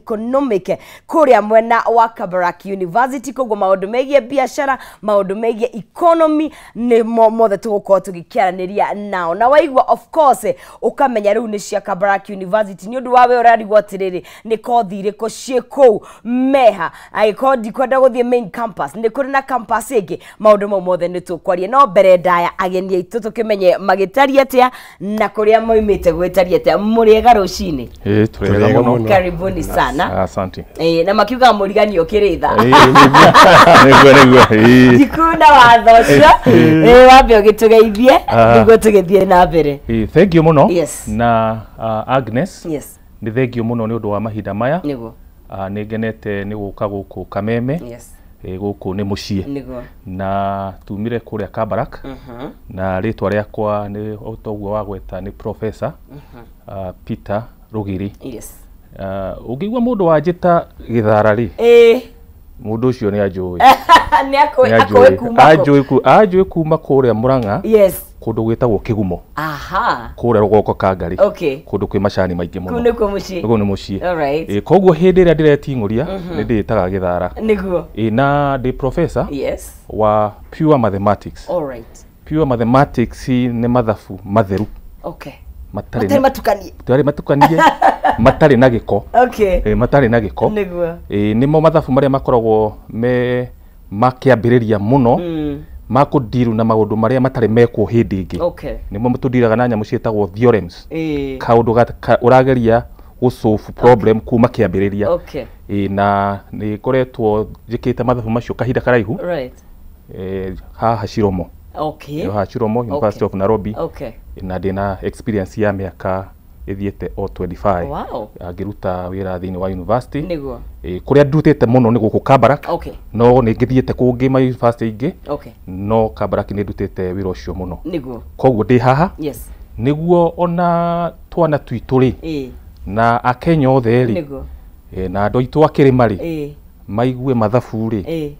Economic kũrĩa mwena wa Kabarak University. Koguo maũndũ megiĩ biacara, maũndũ megiĩ economy nĩmo mothe tũgũkorwo tũgĩkĩaranĩria nao. Na waigua, of course, ũkamenya rĩu nĩ cia Kabarak University. Nĩ ũndũ wa we ũrarigwo atĩrĩrĩ, nĩ kothi irĩkũ ciĩ kũu meha, angĩkorwo ndikwenda gũthiĩ main campus, nĩ kũrĩ na campus ĩngĩ? Maũndũ mau mothe nĩ tũkwaria, no mbere ndaya, ageni aitũ tũkĩmenye magĩtariĩ atĩa na kũrĩa moimĩte gwĩtariĩ atĩa. Mũrĩega rũcinĩ? Ĩĩ, tũrĩega mũno. Karibuni sana. Asante. Na makiugaga mũriganio ũkĩrĩ tha. Ĩĩ, nĩguo, ĩĩ. Ndikuna watho ũcio. Wambe ũgĩtũgeithie nĩguo tũgĩthiĩ na mbere. Ĩĩ, thank you mũno. Na Agnes, nĩ thank you mũno nĩ ũndũ wa mahinda maya. Nĩ ngenete nĩ gũka gũkũ Kameme. Ĩĩ, gũkũ nĩ mũciĩ. Na tumire kũrĩa Kabarak, na rĩtwa rĩakwa nĩ o toguo wagweta, nĩ Professor Peter Rugiri. Ũngĩigua mũndũ wanjĩta gĩthara rĩ, mũndũ ũcio nĩ anjũĩ. Nĩ akũĩ kuma kũ? Anjũĩ kuma kũrĩa Mũrang'a, kũndũ gwĩtagwo Kĩgumo, kũrĩa rũgongo Kangari, kũndũ kwĩ macani maingĩ Kũu mũno. nĩkuo mũciĩ. Kũu nĩ mũciĩ. Ĩĩ, koguo hĩndĩ ĩrĩa ndĩreting'ũria nĩ ndĩĩtaga gĩthara. Ĩĩ, na ndĩ professor wa pure mathematics. Pure mathematics nĩ mathabu matheru, matarĩ Matarĩ matukanie. Matarĩ matukanie, matarĩ na gĩko. Ĩĩ, matarĩ na gĩko. Ĩĩ, nĩmo mathabu marĩa makoragwo me makĩambĩrĩria mũno ma kũndiru na maũndũ marĩa matarĩ mekwo hĩndĩ ĩngĩ. Nĩmo tũndiraga na nyamũ ciĩtagwo theorems, kaũndũ ũrageria gũsolve problem kuma kĩambĩrĩria. Ĩĩ, na nĩ ngoretwo njĩkĩte mathabu macio kahinda karaihu, haha Chiromo. Haha Chiromo, University of Nairobi. Na ndĩna experience ya mĩaka ĩthiĩte o 25 ngĩruta wĩra thĩinĩ wa university. Ĩĩ, kũrĩa ndutĩte mũno nĩ gũkũ Kabarak, no nĩ ngĩthiĩte kũngĩ ma university ingĩ, no Kabarak nĩ ndutĩte wĩra ũcio mũno. Koguo ndĩ haha nĩguo ona twana twitũ rĩ, na akenya othe rĩ, na andũ aitũ a kĩrĩma rĩ, maigue mathabu rĩ,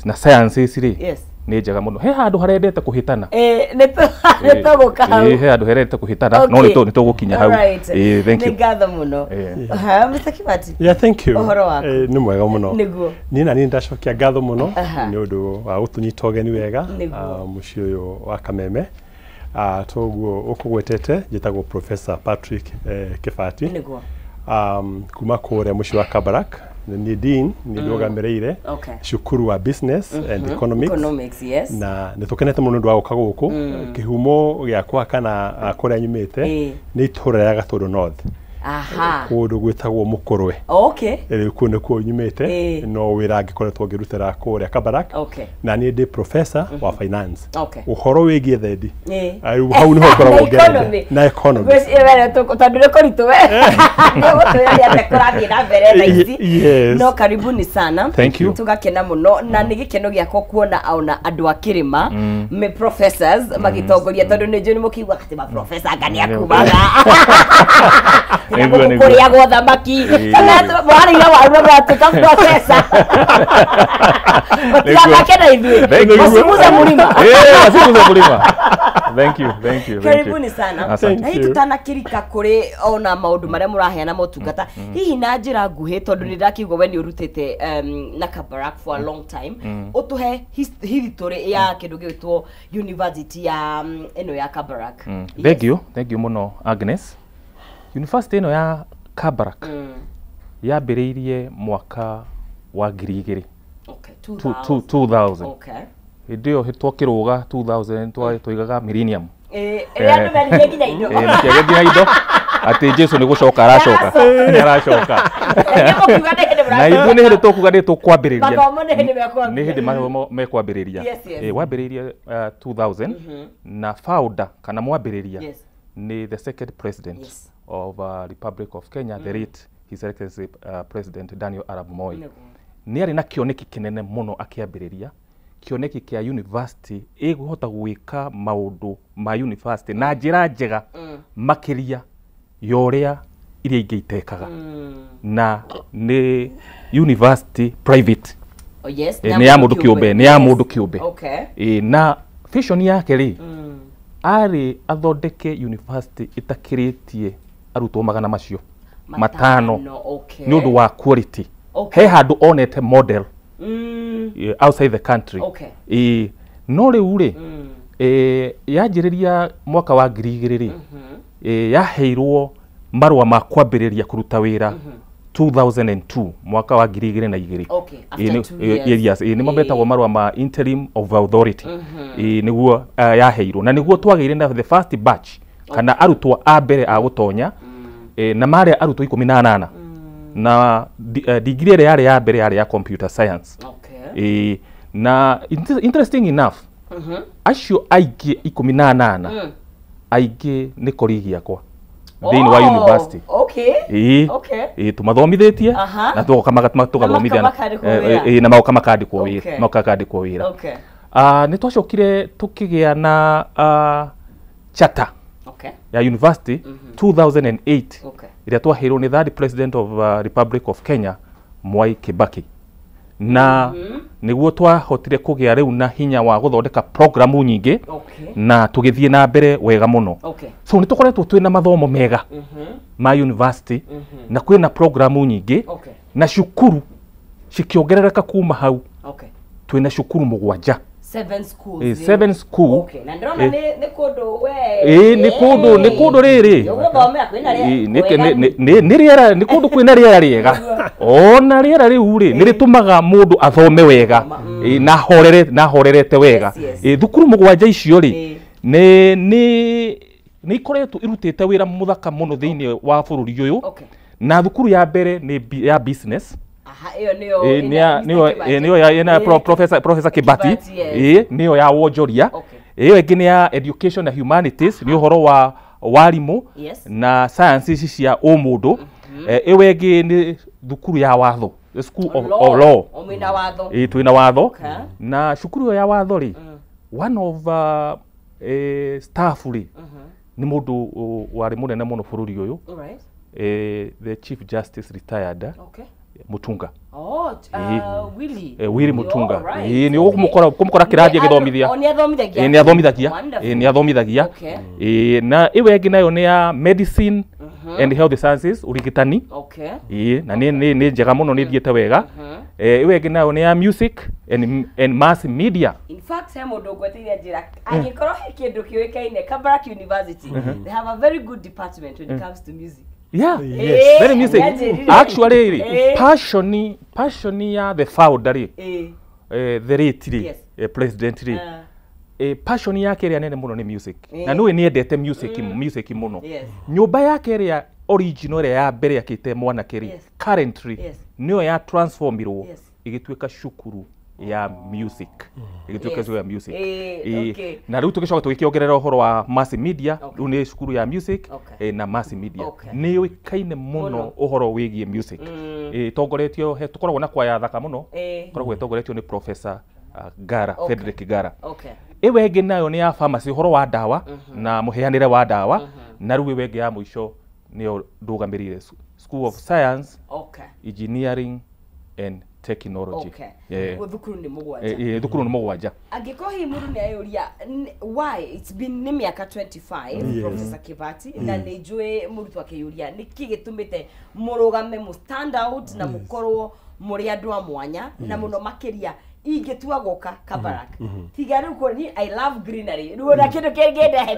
na sciences rĩ, nĩ njega mũno. He handũ harendete kũhĩtana. Nĩ tũgũka hau. Ĩĩ, he handũ harendete kũhĩtana, no nĩ tũgũkinya hau. Ĩĩ, thank Nĩ you. ngatho mũno. Aha, Mr. Kibati. Yeah, thank you. Ũhoro waku? Nĩ mwega mũno. Niĩ na niĩ ndacokia ngatho mũno nĩ ũndũ wa gũtũnyita ũgeni wega mũciĩ ũyũ wa Kameme. Toguo ũkũgwetete, njĩtagwo Professor Patrick Kibati, kuma kũrĩa mũciĩ wa Kabarak. Nĩ niĩ dean, nĩ ndũgamĩrĩire cukuru wa business and economics. Economics, yes. Na nĩ tũkenete mũno nĩ ũndũ wa gũka gũkũ. Kĩhumo gĩakwa kana kũrĩa nyumĩte nĩ itũũra rĩa Gatũndũ North, kũndũ gwĩtagwo Mũkũrwe. Rĩu kũu nĩkuo nyumĩte, no wĩra ngĩkoretwo ngĩrutĩra kũrĩa Kabarak. Na niĩ ndĩ professor wa finance, ũhoro wĩgiĩ thendi. Rĩu hau nĩho ngoragwo Na ngerete. economy. Na economy. Tondũ nĩ kũritũ we nĩgũtwĩra nĩ atĩa kũrathiĩ na mbere thaa ici. No karibuni sana. Thank you. Tũgakena mũno, na nĩ gĩkeno gĩakwa kuona ona andũ a kĩrĩma me professors magĩtongoria, tondũ nĩ njũĩ nĩ mũkĩigua atĩ ma professor anga nĩ akumaga Nĩguo. kũrĩagwo thamaki kana mwarĩire waru mũratuĩka professor. Mũtigathake na ithuĩ. Thank you. Wasiguze mũrima. Ĩĩ, wasiguze mũrima. Thank you, thank you, thank you. Karibuni sana. Asante. Na hihi tutanakĩrika kũrĩ ona maũndũ marĩa mũraheana motungata, hihi na njĩra nguhĩ, tondũ nĩ ndakĩigua we nĩ ũrutĩte na Kabarak for a long time, ũtũhe history ya kĩndũ gĩgwĩtwo university ya ĩno ya Kabarak. Thank you, thank you mũno, Agnes. University ĩno ya Kabarak yambĩrĩirie mwaka wa 2000. 2000. Hĩndĩ ĩyo twakĩrũga 2000 twaigaga millennium. Ĩrĩa andũ meririe nginya indo. Ĩĩ, makĩaga nginya indo atĩ Jesu nĩ gũcoka aracoka, nĩ aracoka. Nĩ mũkiuga nĩ hĩndĩ Na ithuĩ nĩ hĩndĩ tũkuga nĩ tũkwambĩrĩria. Mathomo nĩ hĩndĩ mekwambĩrĩria. Nĩ hĩndĩ mathomo mekwambĩrĩria. Yes. Ĩĩ, wambĩrĩirie 2000, na founder kana mwambĩrĩria nĩ the second president of Republic of Kenya, the late His Excellency President Daniel Arap Moi. Nĩ arĩ na kĩoneki kĩnene mũno akĩambĩrĩria, kĩoneki kĩa university ĩkũhota gwĩka maũndũ ma university na njĩra njega makĩria ya ũrĩa iria ingĩ itekaga, na nĩ university private. Oh, yes. Nĩ ya mũndũ kĩũmbe, nĩ ya mũndũ kĩũmbe. Ĩĩ, na vision yake rĩ, arĩ athondeke university ĩtakĩrĩtie arutwo magana macio. matano nĩ ũndũ wa quality. He handũ onete model outside the country. No rĩu rĩ yanjĩrĩria mwaka wa 2000 rĩ yaheirwo marũa ma kwambĩrĩria kũruta wĩra 2002 mwaka wa 2002. After 2 years. Nĩmo metagwo marũa ma interim of authority. Nĩguo yaheirwo na nĩguo twagĩire na the first batch kana arutwo a mbere a gũtonya na marĩa arutwo 18 na degree ĩrĩa yarĩ ya mbere yarĩ ya computer science. Na interesting enough acio aingĩ 18 aingĩ nĩ colleague akwa thĩinĩ wa university. Tũmathomithĩtie na tũgathomithia na magoka makandĩkwo wĩra, makandĩkwo wĩra. Nĩ twacokire tũkĩgĩa na charter ya university 2008 ĩrĩa twaheirwo nĩ third president of Republic of Kenya Mwai Kibaki, na nĩguo twahotire kũgĩa rĩu na hinya wa gũthondeka programu nyingĩ na tũgĩthiĩ na mbere wega mũno. So nĩ tũkoretwo twĩna mathomo mega ma university na kwĩna programu nyingĩ na cukuru cikĩongerereka kuma hau. Twĩna cukuru 7. 7 schools. 7 school. Na ndĩrona nĩ kũndũ we. Nĩ kũndũ nĩ kũndũ rĩrĩ. Ũgũthomera kwĩna rĩera. Nĩ rĩera nĩ kũndũ kwĩna rĩera rĩega. Ona rĩera rĩu rĩ nĩ rĩtũmaga mũndũ athome wega na horere na horerete wega. Thukuru 7 icio rĩ nĩ ikoretwo irutĩte wĩra mũthaka mũno thĩinĩ wa bũrũri ũyũ. Na thukuru ya mbere nĩ ya business. Niyo ya Professor Kibati, niyo ya wonjoria, iyo ĩngĩ nĩ ya education na humanities, nĩ ũhoro wa warimũ na sciences cia ũmũndũ. Ĩyo ĩngĩ nĩ thukuru ya watho, the school of law. Twĩna watho. Na cukuru ĩyo ya watho rĩ, one of staff rĩ nĩ mũndũ warĩ mũnene mũno bũrũri ũyũ, the Chief Justice retired Mutunga. Willy. Willy Mutunga. Ni ũkũmũkora kĩrathi agĩthomithia. Nĩ athomithagia. Nĩ athomithagia. Na ĩyo ĩngĩ nayo nĩ ya medicine and health sciences, ũrigitani. Na nĩ njega mũno, nĩ thiĩte wega. Ĩyo ĩngĩ nayo nĩ ya music and mass media. In fact, he mũndũ ngweteire njĩra angĩkorwo he kĩndũ kĩũĩkaine Kabarak University, they have a very good department when it comes to music. Yeah, yes. Very music. Actually, passion ya the founder, the late president, passion yake ĩrĩa nene mũno nĩ music. Na nĩwe nĩendete music mũno. Nyũmba yake ĩrĩa original ĩrĩa ya mbere yakĩte mwanake rĩ, currently nĩyo ya transformirwo ĩgĩtuĩka cukuru ya music. Ĩgĩtuĩka cukuru ya music. Na rĩu tũgĩcoka tũgĩkĩongerera ũhoro wa mass media, rĩu nĩ cukuru ya music na mass media. Nĩ yũĩkaine mũno ũhoro wĩgiĩ music. Ĩtongoretio, tũkoragwo na kwaya thaka mũno, ĩkoragwo ĩtongoretio nĩ Professor Gara, Frederick Gara. Ĩyo ĩngĩ nayo nĩ ya pharmacy, ũhoro wa ndawa na mũheanĩre wa ndawa, na rĩu ĩyo ĩngĩ ya mũico nĩyo ndũgamĩrĩire, School of Science, Engineering and Technology. Thukuru nĩ 7. Thukuru nĩ 7. Angĩkorwo hihi mũndũ nĩ ayũria why it's been nĩ mĩaka 25 Professor Kibati, na nĩ njũĩ mũrutwo akĩyũria nĩkĩ gĩtũmĩte mũrũgame mũ stand out na mũkorwo mũrĩ andũ a mwanya na mũno makĩria ingĩtua gũka Kabarak. Tiga rĩu kũrĩ ni I love greenery. Rĩu ona kĩndũ kĩngĩndehe.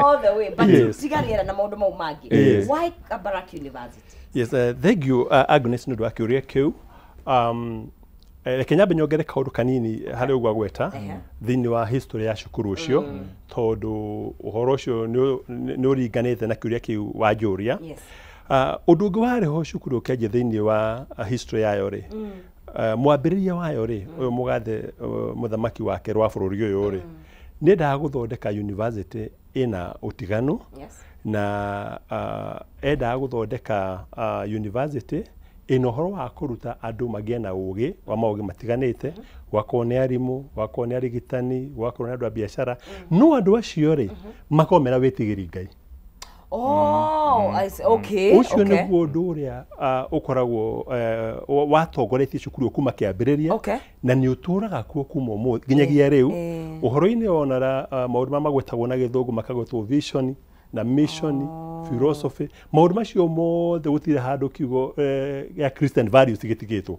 All the way. But tiga rĩera na maũndũ mau mangĩ. Why Kabarak University? Yes, thank you Agnes nĩ ũndũ wa kĩũria kĩu. Reke nyambe nyongere kaũndũ kanini harĩ ũguo agweta thĩinĩ wa history ya cukuru ũcio, tondũ ũhoro ũcio nĩ ũringanĩte na kĩũria kĩu wanjũria. Ũndũ ũngĩ warĩ ho cukuru ũkĩanjia thĩinĩ wa history yayo rĩ, mwambĩrĩria wayo rĩ, ũyũ mũgathe mũthamaki wa kerĩ wa bũrũri ũyũ rĩ, nĩendaga gũthondeka university ĩna ũtiganu, na endaga gũthondeka university ĩna ũhoro wa kũruta andũ magĩe na ũgĩ wa maũgĩ matiganĩte, gwakorwo nĩ arimũ, gwakorwo nĩ arigitani, gwakorwo nĩ andũ a biacara, no andũ acio rĩ makorwo mena wĩtigĩri Ngai. Okay. Ũcio nĩguo ũndũ ũrĩa ũkoragwo watongoretie cukuru kuma kĩambĩrĩria na nĩ ũtũraga kuo kuma ũmũthĩ nginyagia rĩu. Ũhoro-inĩ wonara maũndũ marĩa magwetagwo na gĩthũngũ makagwetwo vision na mission, philosophy, maũndũ macio mothe gũtirĩ handũ kiugo ya Christian values gĩtigĩtwo.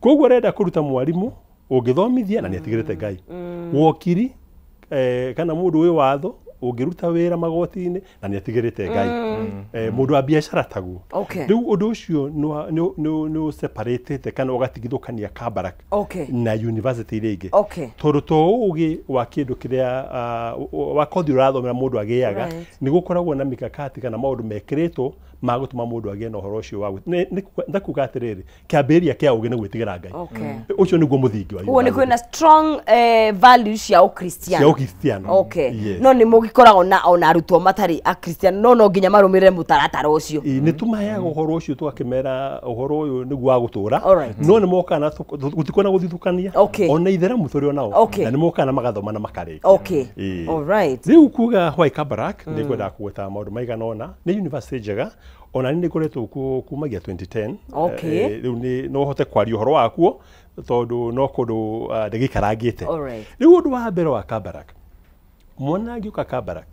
Koguo arenda kũruta mwarimũ ũngĩthomithia na nĩ atigĩrĩte Ngai. Wokiri kana mũndũ wĩ watho ũngĩruta wĩra magoti-inĩ na nĩ atigĩrĩte Ngai. Mũndũ wa biacara taguo. Rĩu ũndũ ũcio nĩ ũseparatĩte kana ũgatigithũkania Kabarak na university iria ingĩ. Tondũ to ũgĩ wa kĩndũ kĩrĩa wa kothi ũrathomera mũndũ agĩaga nĩ gũkoragwo na mikakati kana maũndũ mekĩrĩtwo ma gũtũma mũndũ agĩe na ũhoro ũcio wa ndakuga atĩrĩrĩ, kĩambĩrĩria kĩa ũgĩ nĩ gwĩtigĩra Ngai. Ũcio nĩguo mũthingi wa ũguo nĩ kwĩna strong values cia ũkristiano. Cia ũkristiano. No nĩ mũgĩkoragwo na ona arutwo matarĩ akristiano no nginya marũmĩrĩre mũtaratara ũcio. Nĩ tũmaheaga ũhoro ũcio tũgakĩmera ũhoro ũyũ nĩguo wa gũtũra no nĩ mokaga na gũtikoragwo na gũthithũkania ona itheramu tũrĩ o nao na nĩ mokaga na magathoma na makarĩkia. Rĩu kuga why Kabarak nĩ ngwendaga kũgweta maũndũ maigana ũna. Nĩ university njega ona nĩ ngoretwo kuo kumagia 2010. Rĩu nĩ no hote kwaria ũhoro wakuo tondũ no kũndũ ndĩgĩikarangĩte. Rĩu ũndũ wa mbere wa Kabarak, mwana angĩũka Kabarak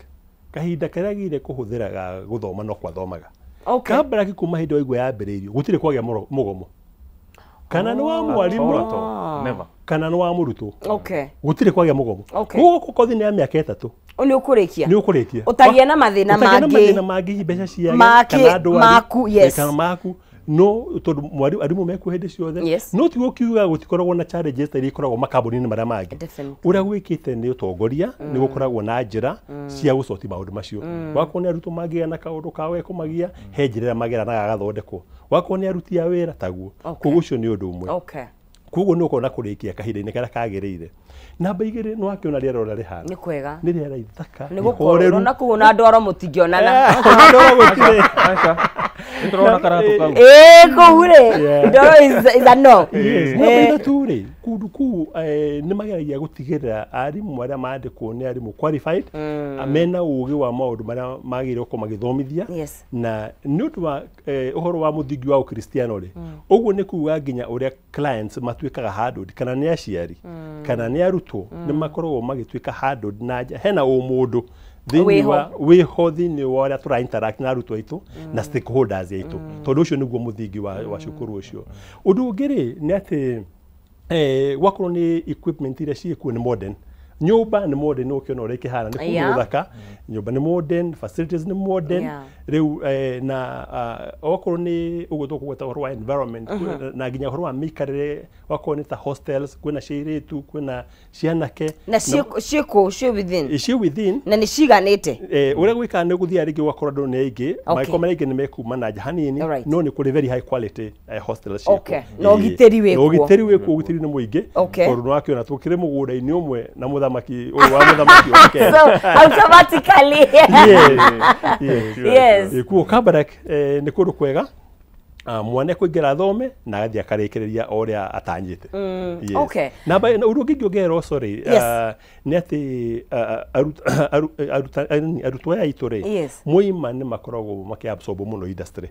kahinda karĩa agĩrĩire kũhũthĩra ga gũthoma no kwathomaga. Kabarak kuma hĩndĩ waigua yambĩrĩirio gũtirĩ kwagĩa mũgomo, kana nĩ wa mwarimũ kana nĩ wa mũrutwo. Gũtirĩ kwagĩa mũgomo. Koguo kothi nĩ ya mĩaka 3 nĩ ũkũrĩkia. Nĩ ũkũrĩkia. Ũtagĩa na mathĩna mangĩ. Ũtagĩa na mathĩna mangĩ, mbeca ciage kana ndwari kana maku no tondũ mwarimũ arimũ mekuo hĩndĩ ciothe. No ti gũkiuga gũtikoragwo na challenges ta iria ikoragwo makambuni-inĩ marĩa mangĩ. Ũrĩa gwĩkĩte nĩ ũtongoria nĩ gũkoragwo na njĩra cia gũcoti maũndũ macio. Wakorwo nĩ arutwo mangĩgĩa na kaũndũ kao gekũmagia he njĩra ĩrĩa mageranaga gagathondekwo. Wakorwo nĩ aruti a wĩra taguo. Koguo ũcio nĩ ũndũ ũmwe. Koguo nĩ ũkona kũrĩkia kahinda-inĩ karĩa kagĩrĩire. Namba 2 nĩ wakĩona rĩera ũrĩa rĩhana. Nĩ kwega. Nĩ rĩera ithaka. Nĩ gũkorwo na kũu na ndwaro mũtingĩonana. Ndwaro gũtirĩ. Nĩtũrona karatũ kau. Kũu rĩ, ndwaro is a no. Namba 3 rĩ, kũndũ kũu nĩ mageragia gũtigĩrĩra arimũ arĩa mandĩkwo nĩ arimũ qualified, mena ũgĩ wa maũndũ marĩa magĩrĩirwo gũkorwo magĩthomithia. Na nĩ ũndũ wa ũhoro wa mũthingi wa ũkristiano rĩ, ũguo nĩ kuga nginya ũrĩa clients matuĩkaga handled, kana nĩ aciari kana nĩ arutwo nĩ makoragwo magĩtuĩka handled na hena ũmũndũ thĩinĩ wa wĩho thĩinĩ wa ũrĩa tũra interact na arutwo aitũ na stakeholders aitũ, tondũ ũcio nĩguo mũthingi wa cukuru ũcio. Ũndũ ũngĩ rĩ nĩ atĩ gwakorwo nĩ equipment iria ciĩkuo nĩ modern. Nyũmba nĩ modern, ũkĩona ũrĩa ĩkĩhana nĩ kũndũ gũthaka. Nyũmba nĩ modern, facilities nĩ modern. Rĩu na okorwo nĩ ũguo tũkũgweta ũhoro wa environment na nginya ũhoro wa mĩikarĩre, wakorwo nĩ ta hostels, kwĩna cia airĩtu, kwĩna cia anake. Na ciĩkũ ciĩ within. Ciĩ within. Na nĩ ciganĩte. Ũrĩa gwĩkaga nĩ gũthiaga rĩngĩ ũgakora andũ nĩ aingĩ, mangĩkorwo marĩ aingĩ nĩ mekuma na nja hanini, no nĩ kũrĩ very high quality hostels ciĩkuo. Na ũgitĩri wĩkuo. Ũgitĩri wĩkuo, ũgitĩri nĩ mũingĩ. Tondũ nĩ wakĩona tũkĩrĩ mũgũnda-inĩ ũmwe na mũthamaki ũyũ wa mũthamaki wa Kenya. So automatically. Yes. Kuo Kabarak nĩ kũndũ kwega. Mwana kũingĩra athome na agathiĩ akarĩkĩrĩria o ũrĩa atanyĩte. Na ũndũ ũngĩ ingĩongerera sorry, nĩ atĩ arutwo aya aitũ rĩ, moima nĩ makoragwo makĩabsorb mũno industry.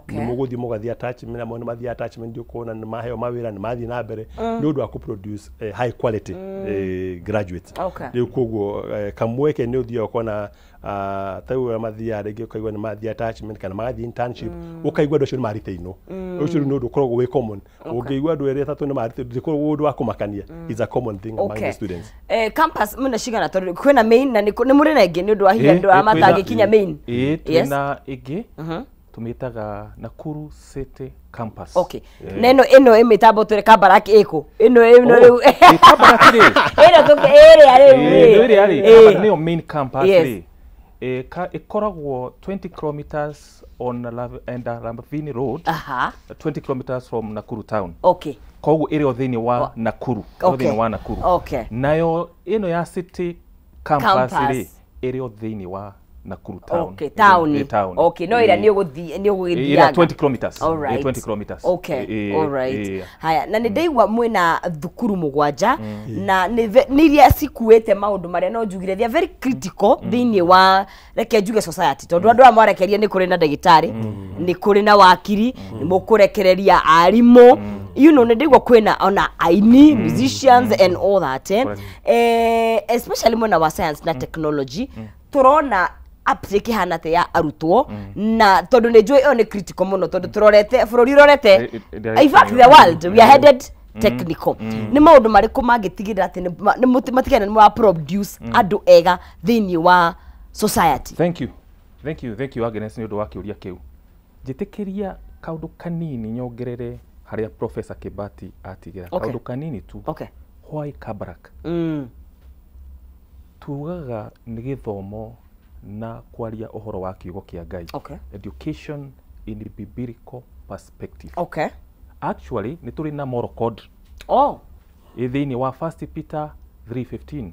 Nĩ mũgũthiĩ mũgathiĩ attachment, namo nĩ mathiĩ attachment ũkona nĩ maheo mawĩra nĩ mathiĩ na mbere nĩ ũndũ wa kũproduce high quality graduates. Rĩu koguo kamweke nĩ ũthiaga ũkona ta rĩu ũrĩa mathiaga rĩngĩ ũkaigua nĩ mathiĩ attachment kana magathiĩ internship, ũkaigua andũ acio nĩ maritainwo. Ũcio rĩu nĩ ũndũ ũkoragwo wĩ common. Ũngĩigua andũ erĩ atatũ nĩ maritainwo, ndũkoragwo ũndũ wa kũmakania. It's a common thing among the students. Campus mwĩna cigana tondũ kwĩna main na nĩ mũrĩ na ĩngĩ nĩ ũndũ wa hinya andũ arĩa matangĩkinya main. Twĩna ĩngĩ tũmĩtaga Nakuru City Campus. Na ĩno ĩno ĩmĩtambo tũrĩ Kabarak ĩkũ? Ĩno ĩno rĩu. Kabarak rĩ. Ĩno ĩrĩa rĩu. Ĩrĩa rĩ, nĩyo main campus rĩ. Ĩkoragwo 20 kilometers on Lavini Road. 20 kilometers from Nakuru town. Koguo ĩrĩ o thĩinĩ wa Nakuru. Thĩinĩ wa Nakuru. Nayo ĩno ya City Campus rĩ, ĩrĩ o thĩinĩ wa Nakuru town. Okay, town. Town. Okay, no ira ni uguthi ni ugugithiaga. 20 kilometers. All right. 20 kilometers. Okay. All right. Haya, na nĩ ndaigua mwina thukuru 7 na nĩ iria cikuĩte maũndũ marĩa no njugire they are very critical thĩinĩ wa reke njuge society tondũ andũ aya mwarekeria nĩ kũrĩ na ndagĩtarĩ, nĩ kũrĩ na wakiri, nĩ mũkũrekereria arimũ, you know, nĩ ndaigua kwĩna ona aini, musicians and all that, especially mwena wa science na technology. Tũrona uptake ihana atĩa ya arutwo, na tondũ nĩ njũĩ ĩyo nĩ critical mũno tondũ tũrorete bũrũri ũrorete, in fact the world, we are headed technical. Nĩ maũndũ marĩkũ mangĩtigĩrĩra atĩ matigana nĩ mara produce andũ ega thĩinĩ wa society? Thank you. Thank you. Thank you, Agnes, nĩ ũndũ wa kĩũria kĩu. Njĩtĩkĩria kaũndũ kanini nyongerere harĩa Professor Kibati atigĩra. Kaũndũ kanini tu. Why Kabarak? Tugaga nĩ gĩthomo na kwaria ũhoro wa kiugo kĩa Ngai. Education in biblical perspective. Actually, nĩ tũrĩ na moral code. Ĩ thĩinĩ wa 1 Peter 3:15.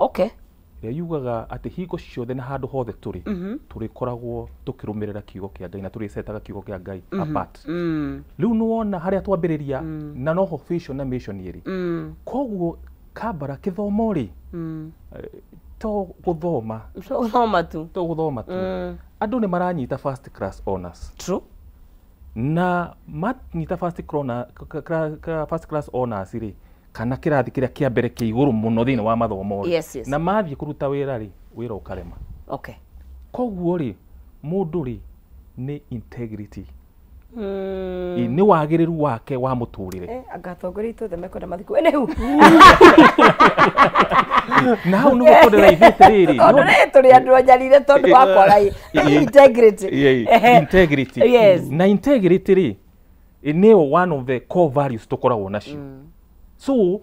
Ĩrĩa yugaga atĩ hingo ciothe na handũ hothe tũrĩ, tũrĩkoragwo tũkĩrũmĩrĩra kiugo kĩa Ngai na tũrĩcetaga kiugo kĩa Ngai apart. Rĩu nĩwona harĩa twambĩrĩria na noho vision na mission ĩrĩ. Koguo Kabarak kĩthomo rĩ, to gũthoma. Gũthoma tu. To gũthoma tu. Andũ nĩ maranyita first class honors. True. Na manyita first class honors rĩ, kana kĩrathi kĩrĩa kĩa mbere kĩa igũrũ mũno thĩinĩ wa mathomo rĩ. Yes, yes. Na mathiĩ kũruta wĩra rĩ, wĩra ũkarema. Koguo rĩ, mũndũ rĩ nĩ integrity. Nĩ wagĩrĩru wake wa mũtũrĩre. Anga atongoria itũ othe mekwenda mathiĩ kũu. Anywho. Na hau nĩho tũndĩraithĩte rĩrĩ. Tondũ rĩ tũrĩ andũ anyarire tondũ wa kwaga integrity. Integrity. Yes. Na integrity rĩ, nĩyo one of the core values tũkoragwo nacio. So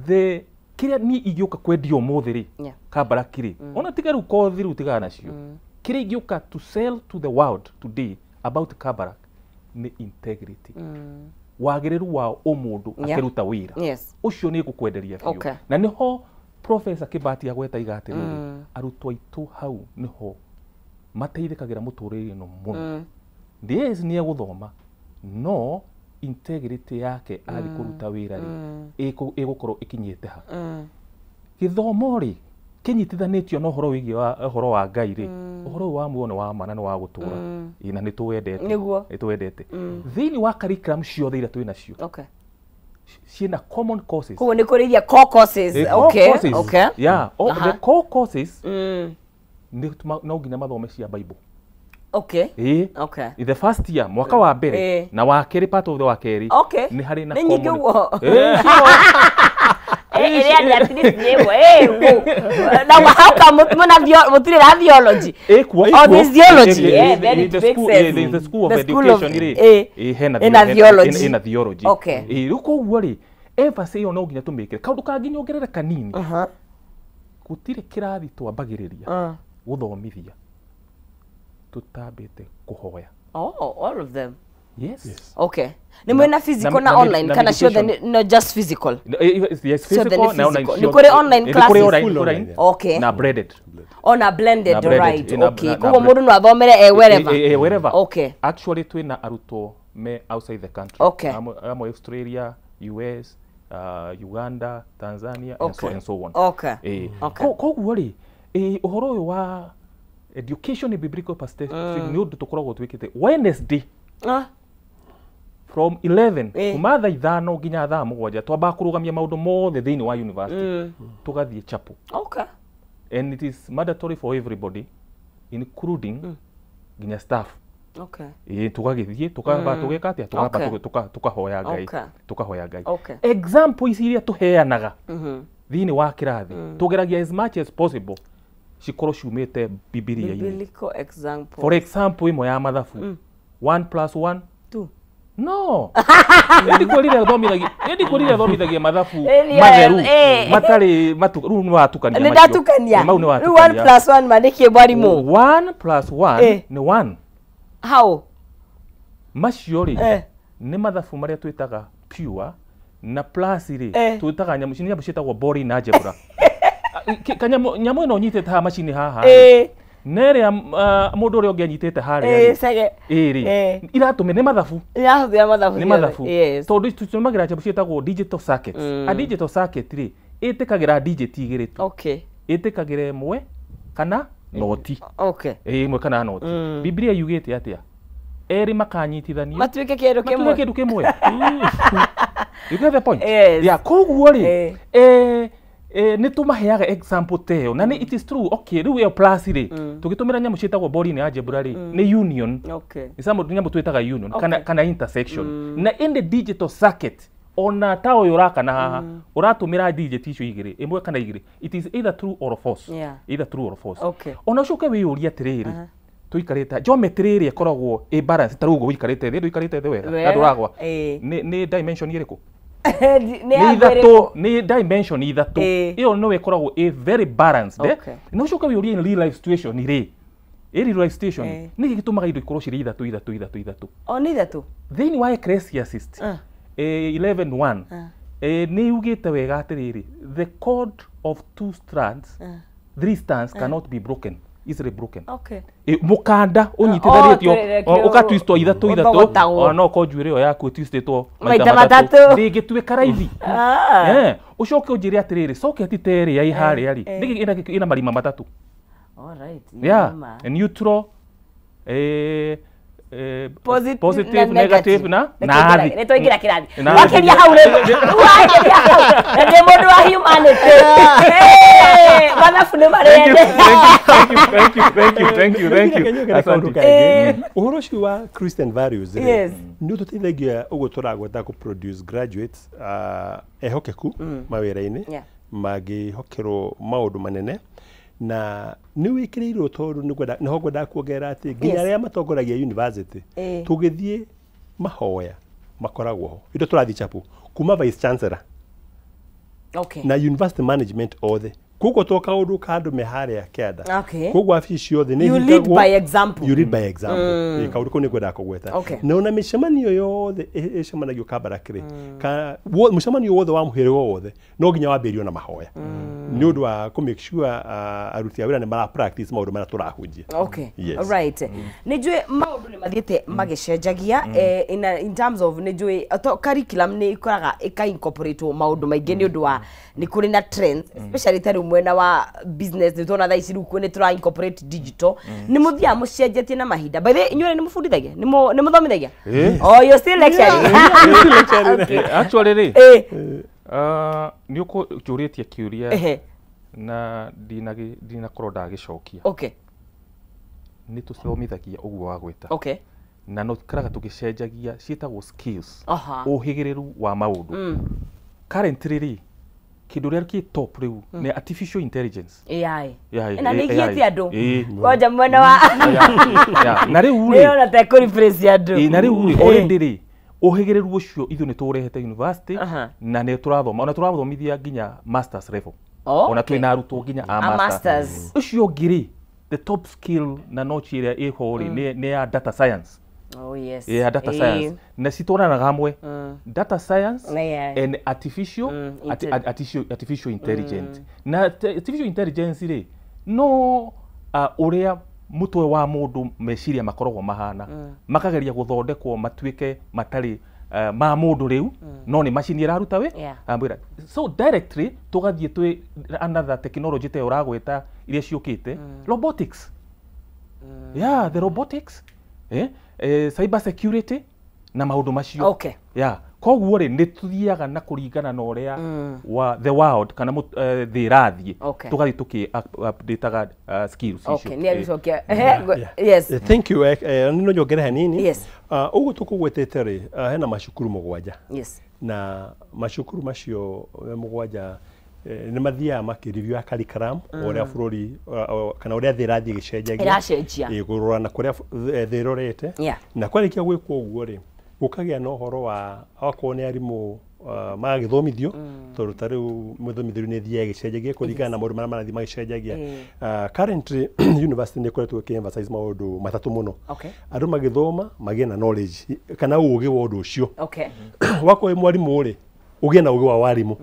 the kĩrĩa niĩ ingĩũka kwendia ũmũthĩ rĩ, Kabarak rĩ, ona tiga rĩu kothi rĩu tigana nacio. Kĩrĩa ingĩũka to sell to the world today about Kabarak nĩ integrity. Wagĩrĩru wa ũmũndũ akĩruta wĩra. Ũcio nĩ ngũkwenderia biũ. Na nĩho Professor Kibati agweta iga atĩrĩrĩ, arutwo aitũ hau nĩho mateithĩkagĩra mũtũrĩre ĩno mũno. Yes, nĩ egũthoma, no integrity yake athiĩ kũruta wĩra rĩ, ĩgũkorwo ĩkinyĩte ha. Gĩthomo rĩ, kĩnyitithanĩtio na ũhoro wĩgiĩ wa ũhoro wa Ngai rĩ, ũhoro ũyũ wa muoyo nĩ wa ma na nĩ wa gũtũra. Na nĩ tũwendete. Nĩ tũwendete. Thĩinĩ wa curriculum ciothe iria twĩ nacio, ciĩna common courses. Koguo nĩ kũrĩ iria core courses. Courses. Yeah, the core courses no nginya mathome cia Bible. In the first year, mwaka wa mbere na wa kerĩ, part of the wa kerĩ, nĩ harĩ na common. Nĩ nyingĩ ũguo. Na how come mũtirĩ na theology? Oh, there's theology. Yeah, then it makes sense. The school of education rĩ, hena theology. Ĩna theology. Rĩu koguo rĩ, emphasis ĩyo no nginya tũmĩkĩre. Kaũndũ kangĩ nyongerere kanini. Gũtirĩ kĩrathi twambagĩrĩria gũthomithia tutambĩte kũhoya. Oh, all of them. Yes. Yes. Okay. Ni mwena physical na online kana ciothe no just physical? Yes, physical na online. Ni kũrĩ online classes. Okay. Na blended. Oh, na blended, right. Okay. Koguo mũndũ no athomere wherever. Wherever. Okay. Actually twina arutwo me outside the country. Okay. Amwe Australia, US, Uganda, Tanzania, and so and so on. Okay. Okay. Koguo rĩ, ũhoro ũyũ wa education in biblical perspective nĩ ũndũ tũkoragwo twĩkĩte Wednesday from 11 kuma thaa 5 nginya thaa 7 twambaga kũrũgamia maũndũ mothe thĩinĩ wa university tũgathiĩ chapel. Okay. And it is mandatory for everybody including nginya staff. Okay. Tũgagĩthiĩ tukamba tũgeka atĩa tukamba tukahoya Ngai. Tukahoya Ngai. Example ici iria tũheanaga thĩinĩ wa kĩrathi tũgeragia as much as possible cikorwo ciumĩte Bibilia-inĩ. Biblical example. For example ĩmwe ya mathabu 1 + 1 2. No. Ndikwĩrire thomithagia mathabu matheru matarĩ rĩu nĩ watukania macio. Nĩ ndatukania. Rĩu 1 + 1 ma nĩkĩ mwarimũ? 1 + 1 nĩ 1. How? Macio rĩ nĩ mathabu marĩa twĩtaga pure na plus rĩ twĩtaga nyamũ nyamũ ciĩtagwo Boolean algebra. Kanyamũ nyamũ ĩno nyitĩte haha macini haha. Na ĩrĩa mũndũ ũrĩa ũngĩ anyitĩte harĩa rĩ iratũmĩ nĩ mathabu. Nĩ mathabu. Tondũ tũtũmagĩra nyamũ ciĩtagwo digital circuits. A digital circuit rĩ ĩtĩkagĩra digit igĩrĩ tu. Ĩtĩkagĩra ĩmwe kana noti. Ĩmwe kana noti. Biblia yugĩte atĩa? Erĩ makanyitithanio matuĩke kĩndũ kĩmwe. Matuĩke kĩndũ kĩmwe. You get the point? Yes. Yeah, koguo rĩ nĩ tũmaheaga example ta ĩyo na it is true. Okay, rĩu ĩyo plus rĩ tũgĩtũmĩra nyamũ ciĩtagwo body-inĩ algebra rĩ nĩ union. Nĩ nyamũ twĩtaga union kana intersection. Na in the digital circuit ona ta ũyũ ũrakana haha ũratũmĩra digit icio igĩrĩ ĩmwe kana igĩrĩ, it is either true or false. Either true or false. Ona ũcoke wĩyũrie atĩrĩrĩ, tũikarĩte geometry ĩrĩa ĩkoragwo ĩ balance ta rĩu ũguo ũikarĩte thĩ, ndũikarĩte thĩ wega na ndũragwa, nĩ dimension ĩrĩkũ? Nĩ ithatũ, nĩ dimension ithatũ. Ĩyo no ĩkoragwo ĩ very balanced. Na ũcoke wĩyũrie in real life situation rĩ, ĩ real life situation nĩkĩ gĩtũmaga indo ikorwo cirĩ ithatũ ithatũ ithatũ ithatũ? O nĩ ithatũ. Thĩinĩ wa Ecclesiastes 11:1 nĩ yugĩte wega atĩrĩrĩ, the cord of two strands, three strands cannot be broken, easily broken. Mũkanda ũnyitithanĩtio ũgatwistwo ithatũ ithatũ, ona no korwo njuĩrĩ ĩyo yaku ĩtwistĩtwo maita matatũ ndĩngĩtuĩka raithi. Ũcoke ũnjĩre atĩrĩrĩ, socket ta ĩrĩa ĩ harĩa rĩ, nĩkĩ ĩna marima matatũ? Yeah, neutral, positive, negative na nathi. Nĩ twaingĩra kĩrathi. Wakĩria hau rĩ, wakĩria hau. Na ndĩ mũndũ wa humanity. Mathabu nĩ marende. Thank you, thank you, thank you, thank you. Asante. Ũhoro ũcio wa Christian values rĩ, nĩ ũtũteithagia ũguo tũragweta kũ produce graduates ehokeku mawĩra-inĩ, mangĩhokerwo maũndũ manene. Na nĩ wĩkĩrĩirwo tondũ nĩho ngwendaga kuongerera atĩ nginya arĩa matongoragia university tũgĩthiĩ mahoya makoragwo ho indo tũrathiĩ chapo kuma vice chancellor na university management othe, koguo to kaũndũ ka andũ me harĩa kĩanda, koguo wabici ciothe nĩ You lead by example. You lead by example. Kaũndũ kau nĩ ngwendaga kũgweta. Na ona mĩcemanio yothe ĩcemanagio Kabarak rĩ, mũcemanio wothe wa mũhĩrĩga wothe no nginya wambĩrĩrio na mahoya nĩ ũndũ wa kũ make sure aruti a wĩra nĩ mara practice maũndũ marĩa tũrahunjia. Alright. Nĩ njũĩ maũndũ nĩ mathiĩte magĩcenjagia in terms of nĩ njũĩ curriculum nĩ ĩkoraga ĩka incorporate maũndũ maingĩ nĩ ũndũ wa nĩ kũrĩ na trends, especially ta rĩu mwena wa business nĩ tuona thaa ici rĩu nĩ tũra incorporate digital. Nĩ mũthiaga mũcenjetie na mahinda. By the way, inyuĩ nĩ mũbundithagia? Nĩ mũthomithagia? Oh, you're still lecturing. Actually rĩ, nĩ ũkũnjũrĩtie kĩũria na ndinakorwo ndagĩcokia. Nĩ tũthomithagia ũguo wagweta. Na no tũikaraga tũgĩcenjagia ciĩtagwo skills, ũhĩgĩrĩru wa maũndũ. Currently rĩ, kĩndũ ũrĩa kĩ top rĩu nĩ artificial intelligence. AI. Na nĩ ĩgiĩte andũ. Kwanja mwena wa na rĩu rĩ, nĩona ta ĩkũ replace andũ. Na rĩu rĩ, already rĩ, ũhĩgĩrĩru ũcio ithuĩ nĩ tũũrehete university na nĩ tũrathoma, ona tũrathomithia nginya masters level. Ona twĩna arutwo nginya a masters. Ũcio ũngĩ rĩ, the top skill na notch ĩrĩa ĩho rĩ nĩ ya data science. Oh yes. Yeah, data science. Na citwaranaga hamwe. Data science and artificial artificial intelligence. Na artificial intelligence rĩ, no ũrĩa mũtwe wa mũndũ meciria makoragwo mahana, makageria gũthondekwo matuĩke matarĩ ma mũndũ rĩu, no nĩ macini ĩraruta wĩ ambwĩra. So directly tũgathiĩ twĩ another technology ta ũragweta iria ciũkĩte, robotics. Yeah, the robotics. Cyber security na maũndũ macio. Yeah, koguo rĩ nĩ tuthiaga na kũringana na ũrĩa wa the world kana thĩ ĩrathiĩ, tũgathiĩ tũkĩ updateaga skills icio. Nĩ agĩcokia. Yes. Thank you. No nyongere hanini. Ũguo tũkũgwetete rĩ, hena macukuru 7. Na macukuru macio 7 nĩ mathiaga makĩreview curriculum ũrĩa bũrũri kana ũrĩa thĩ ĩrathiĩ ĩgĩcenjagia, ĩracenjia kũrora na kũrĩa thĩ ĩrorete. Na kwarĩkia gwĩkwo ũguo rĩ, gũkagĩa na ũhoro wa okorwo nĩ arimũ magagĩthomithio, tondũ ta rĩu mũthomithĩrio nĩ ĩthiaga ĩgĩcenjagia kũringana na maũndũ marĩa marathiĩ magĩcenjagia. Currently university nĩ ĩkoretwo ĩkĩ emphasize maũndũ matatũ mũno. Andũ magĩthoma magĩe na knowledge kana ũũgĩ wa ũndũ ũcio. Wakorwo wĩ mwarimũ rĩ, Ũgĩe na ũgĩ wa warimũ.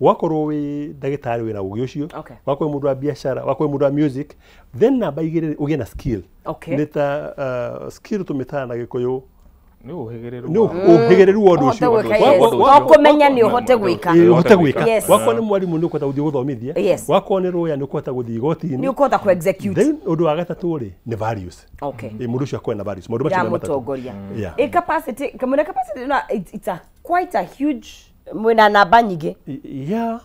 Wakorwo wĩ ndagĩtarĩ wĩna ũgĩ ũcio, wakorwo mũndũ wa biacara, wakorwo mũndũ wa music, then namba igĩrĩ ũgĩe na skill. Nĩ ta skill tũmĩtaga na Gĩkũyũ nĩ ũhĩgĩrĩru. Nĩ ũhĩgĩrĩru wa ũndũ ũcio. Ũkũmenya nĩ ũhote gwĩka. Ũhote gwĩka. Wakorwo nĩ mwarimũ nĩ ũkũhota gũthiĩ gũthomithia. Wakorwo nĩ lawyer nĩ ũkũhota gũthiĩ igoti-inĩ. Nĩ ũkũhota kũ execute. Then ũndũ wa gatatũ rĩ nĩ values. Mũndũ ũcio akorwo na values. Maũndũ macio nĩ matatũ. Ĩ capacity, kamũna capacity no it's a quite a huge mwĩna namba nyingĩ. Yeah,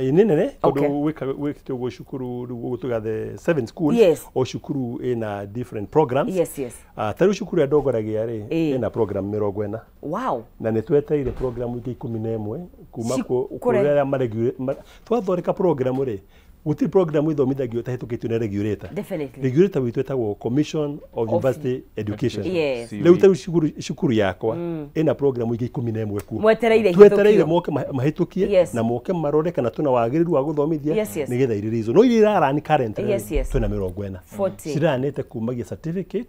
nĩ nene tondũ wĩkĩte ũguo cukuru rĩu ũgũtuga the 7 schools, o cukuru ĩna different programs. Yes, yes. Ta rĩu cukuru ĩrĩa ndongoragia rĩ ĩna program 40. Wow. Na nĩ twetereire program ingĩ 11 kuma kũrĩa arĩa twathondeka program rĩ gũtirĩ program ĩthomithagio ĩtahĩtũkĩtio nĩ regulator. Definitely. Regulator witũ ĩtagwo Commission of University Education. Yes. Rĩu ta rĩu cukuru yakwa ĩna program ingĩ 11 kuo. Mwetereire twetereire moke mahĩtũkie na moke marore kana twĩna wagĩrĩru wa gũthomithia nĩgetha irĩrĩizwo. No iria irarani currently twĩna 40. Ciranĩte kumagia certificate,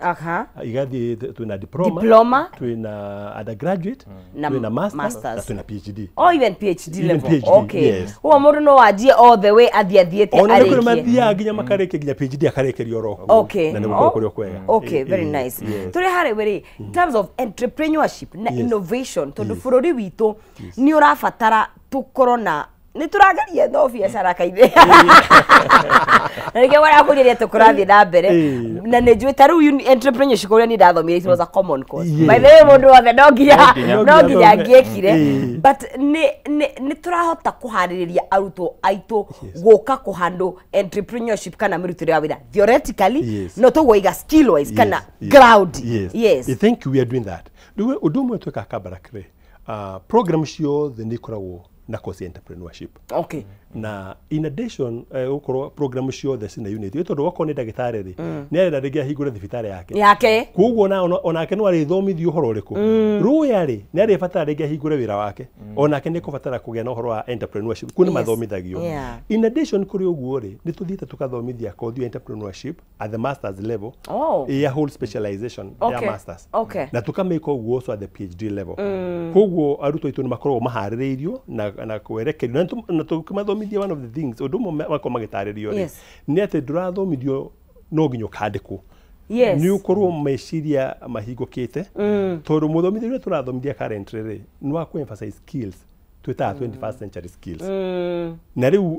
igathiĩ twĩna diploma, twĩna undergraduate, twĩna masters na twĩna PhD. Oh, even PhD level. Okay. Ũguo mũndũ no anjie all the way athiĩ athiĩte ona nĩ kũrĩ mathiaga nginya makarĩkia nginya PhD akarĩkĩrio oro okay. Na nĩ gũkorwo kũrĩ o kwega. Okay, very nice. Tũrĩ harĩ we rĩ, in terms of entrepreneurship na innovation, tondũ bũrũri witũ nĩ ũrabatara tũkorwo na nĩ tũrageria no biacara kaingĩ na nĩkĩo warakũria tũkũrathiĩ na mbere na nĩ njũĩ ta rĩu entrepreneurship ũrĩa niĩ ndathomire it was a common course. By the way mũndũ wothe no nginya angĩekire, but nĩ tũrahota kũharĩrĩria arutwo aitũ gũka kũhandũ entrepreneurship kana mĩrutĩre ya wĩra theoretically no tũguo iga skill wise kana ground. Yes. I think we are doing that. Rĩu ũndũ ũmwe twĩkaga Kabarak rĩ, program ciothe nĩ ikoragwo na course entrepreneurship. Okay. Na in addition ukorwo program ciothe cina unit tondu wakorwo nĩ ndagĩtarĩ rĩ nĩ arenda rĩngĩ ahingũre thibitarĩ yake koguo onake no arĩthomithio ũhoro ũrĩkũ rũya rĩ nĩ arĩbatara rĩngĩ ahingũre wĩra wake onake nĩ kũbatara kũgĩa na ũhoro wa entrepreneurship kuo nĩ mathomithagio. In addition kũrĩ ũguo rĩ nĩ tũthiĩte tũkathomithia kothi ya entrepreneurship at the masters level, ya whole specialization ya masters, na tũkamĩka ũguo also at the PhD level. Koguo arutwo aitũ nĩ makoragwo maharĩrĩirio na kwerekerio na tũkĩmathomithia. One of the things ũndũ ũmwe makoragwo magĩtarĩrio rĩ nĩ atĩ ndũrathomithio no nginya ũkandĩkwo, nĩ ũkorwo meciria mahingũkĩte tondũ mũthomithia ũrĩa tũrathomithia currently rĩ nĩ wa kũ-emphasize skills twĩtaga 21st century skills. Na rĩu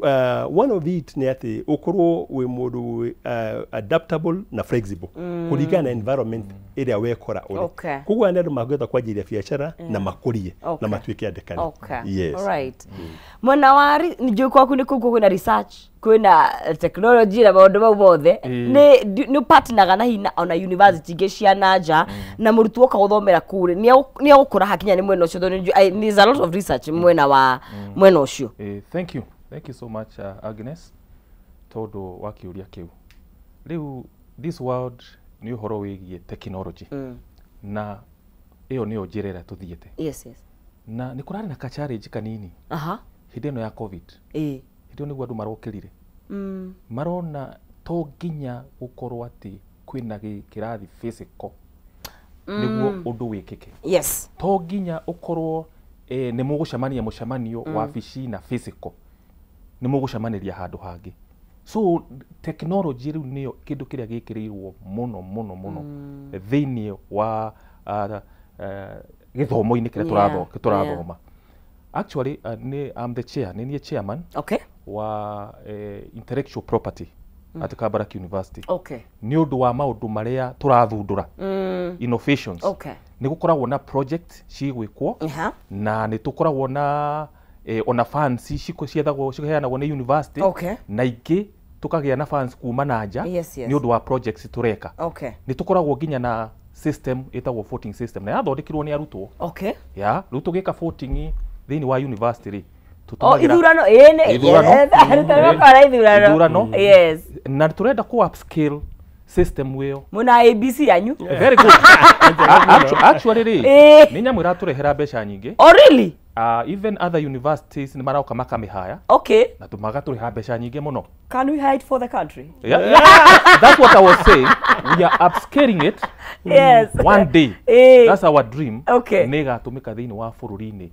one of it nĩ atĩ ũkorwo wĩ mũndũ adaptable na flexible kũringana na environment ĩrĩa wekora ũrĩ. Koguo nĩ andũ mangĩhota kwanjĩrĩria biacara na makũrie na matuĩke andĩkani. Yes. Alright. Mwena wa njũĩ kwaku nĩ kũu kwĩna research, kwĩna technology na maũndũ mau mothe, nĩ partneraga na hinya ona university ingĩ cia na nja na mũrutwo oka gũthomera kũu rĩ nĩ egũkũra hakinya nĩ mwena ũcio tondũ there's a lot of research mwena wa mwena ũcio. Thank you. Thank you so much Agnes tondũ wa kĩũria kĩu. Rĩu this world nĩ ũhoro wĩgiĩ technology na ĩyo nĩyo njĩra ĩrĩa tũthiĩte. Yes, yes. Na nĩ kũrarĩ na ka challenge kanini hĩndĩ ĩno ya COVID. Hĩndĩ ĩyo nĩguo andũ marokĩrire marona to nginya gũkorwo atĩ kwĩna kĩrathi physical nĩguo ũndũ wĩkĩke. Yes. To nginya ũkorwo nĩ mũgũcemania mũcemanio wabici na physical nĩ mũgũcemanĩria handũ hangĩ. So technology rĩu nĩyo kĩndũ kĩrĩa gĩkĩrĩirwo mũno mũno mũno thĩinĩ wa gĩthomo-inĩ kĩrĩa tũrathoma. Actually I'm the chair, nĩ niĩ chairman wa intellectual property at Kabarak University. Nĩ ũndũ wa maũndũ marĩa tũrathundũra innovations. Nĩ gũkoragwo na project cigwĩkwo na nĩ tũkoragwo na ona funds ciethagwo ciheanagwo nĩ university na ingĩ tũkagĩa na funds kuma na nja nĩ ũndũ wa projects tũreka. Nĩ tũkoragwo nginya na system ĩtagwo voting system na yathondekirwo nĩ arutwo. Ya rĩu tũgĩka voting thĩinĩ wa university rĩ ithurano ithurano. Yes. Na tũrenda kũ upscale system ĩyo mwena ABC yanyu. Very good. Actually rĩ nĩ nyamũ ĩratũrehera mbeca nyingĩ. Oh really? Even other universities nĩ maroka makamĩhaya. Na magatũrĩha mbeca nyingĩ mũno. Can we hide for the country? Yeah. That's what I was saying. We are upscaling it. Yes. One day. That's our dream. Nĩ ĩgatũmĩka thĩinĩ wa bũrũri-inĩ.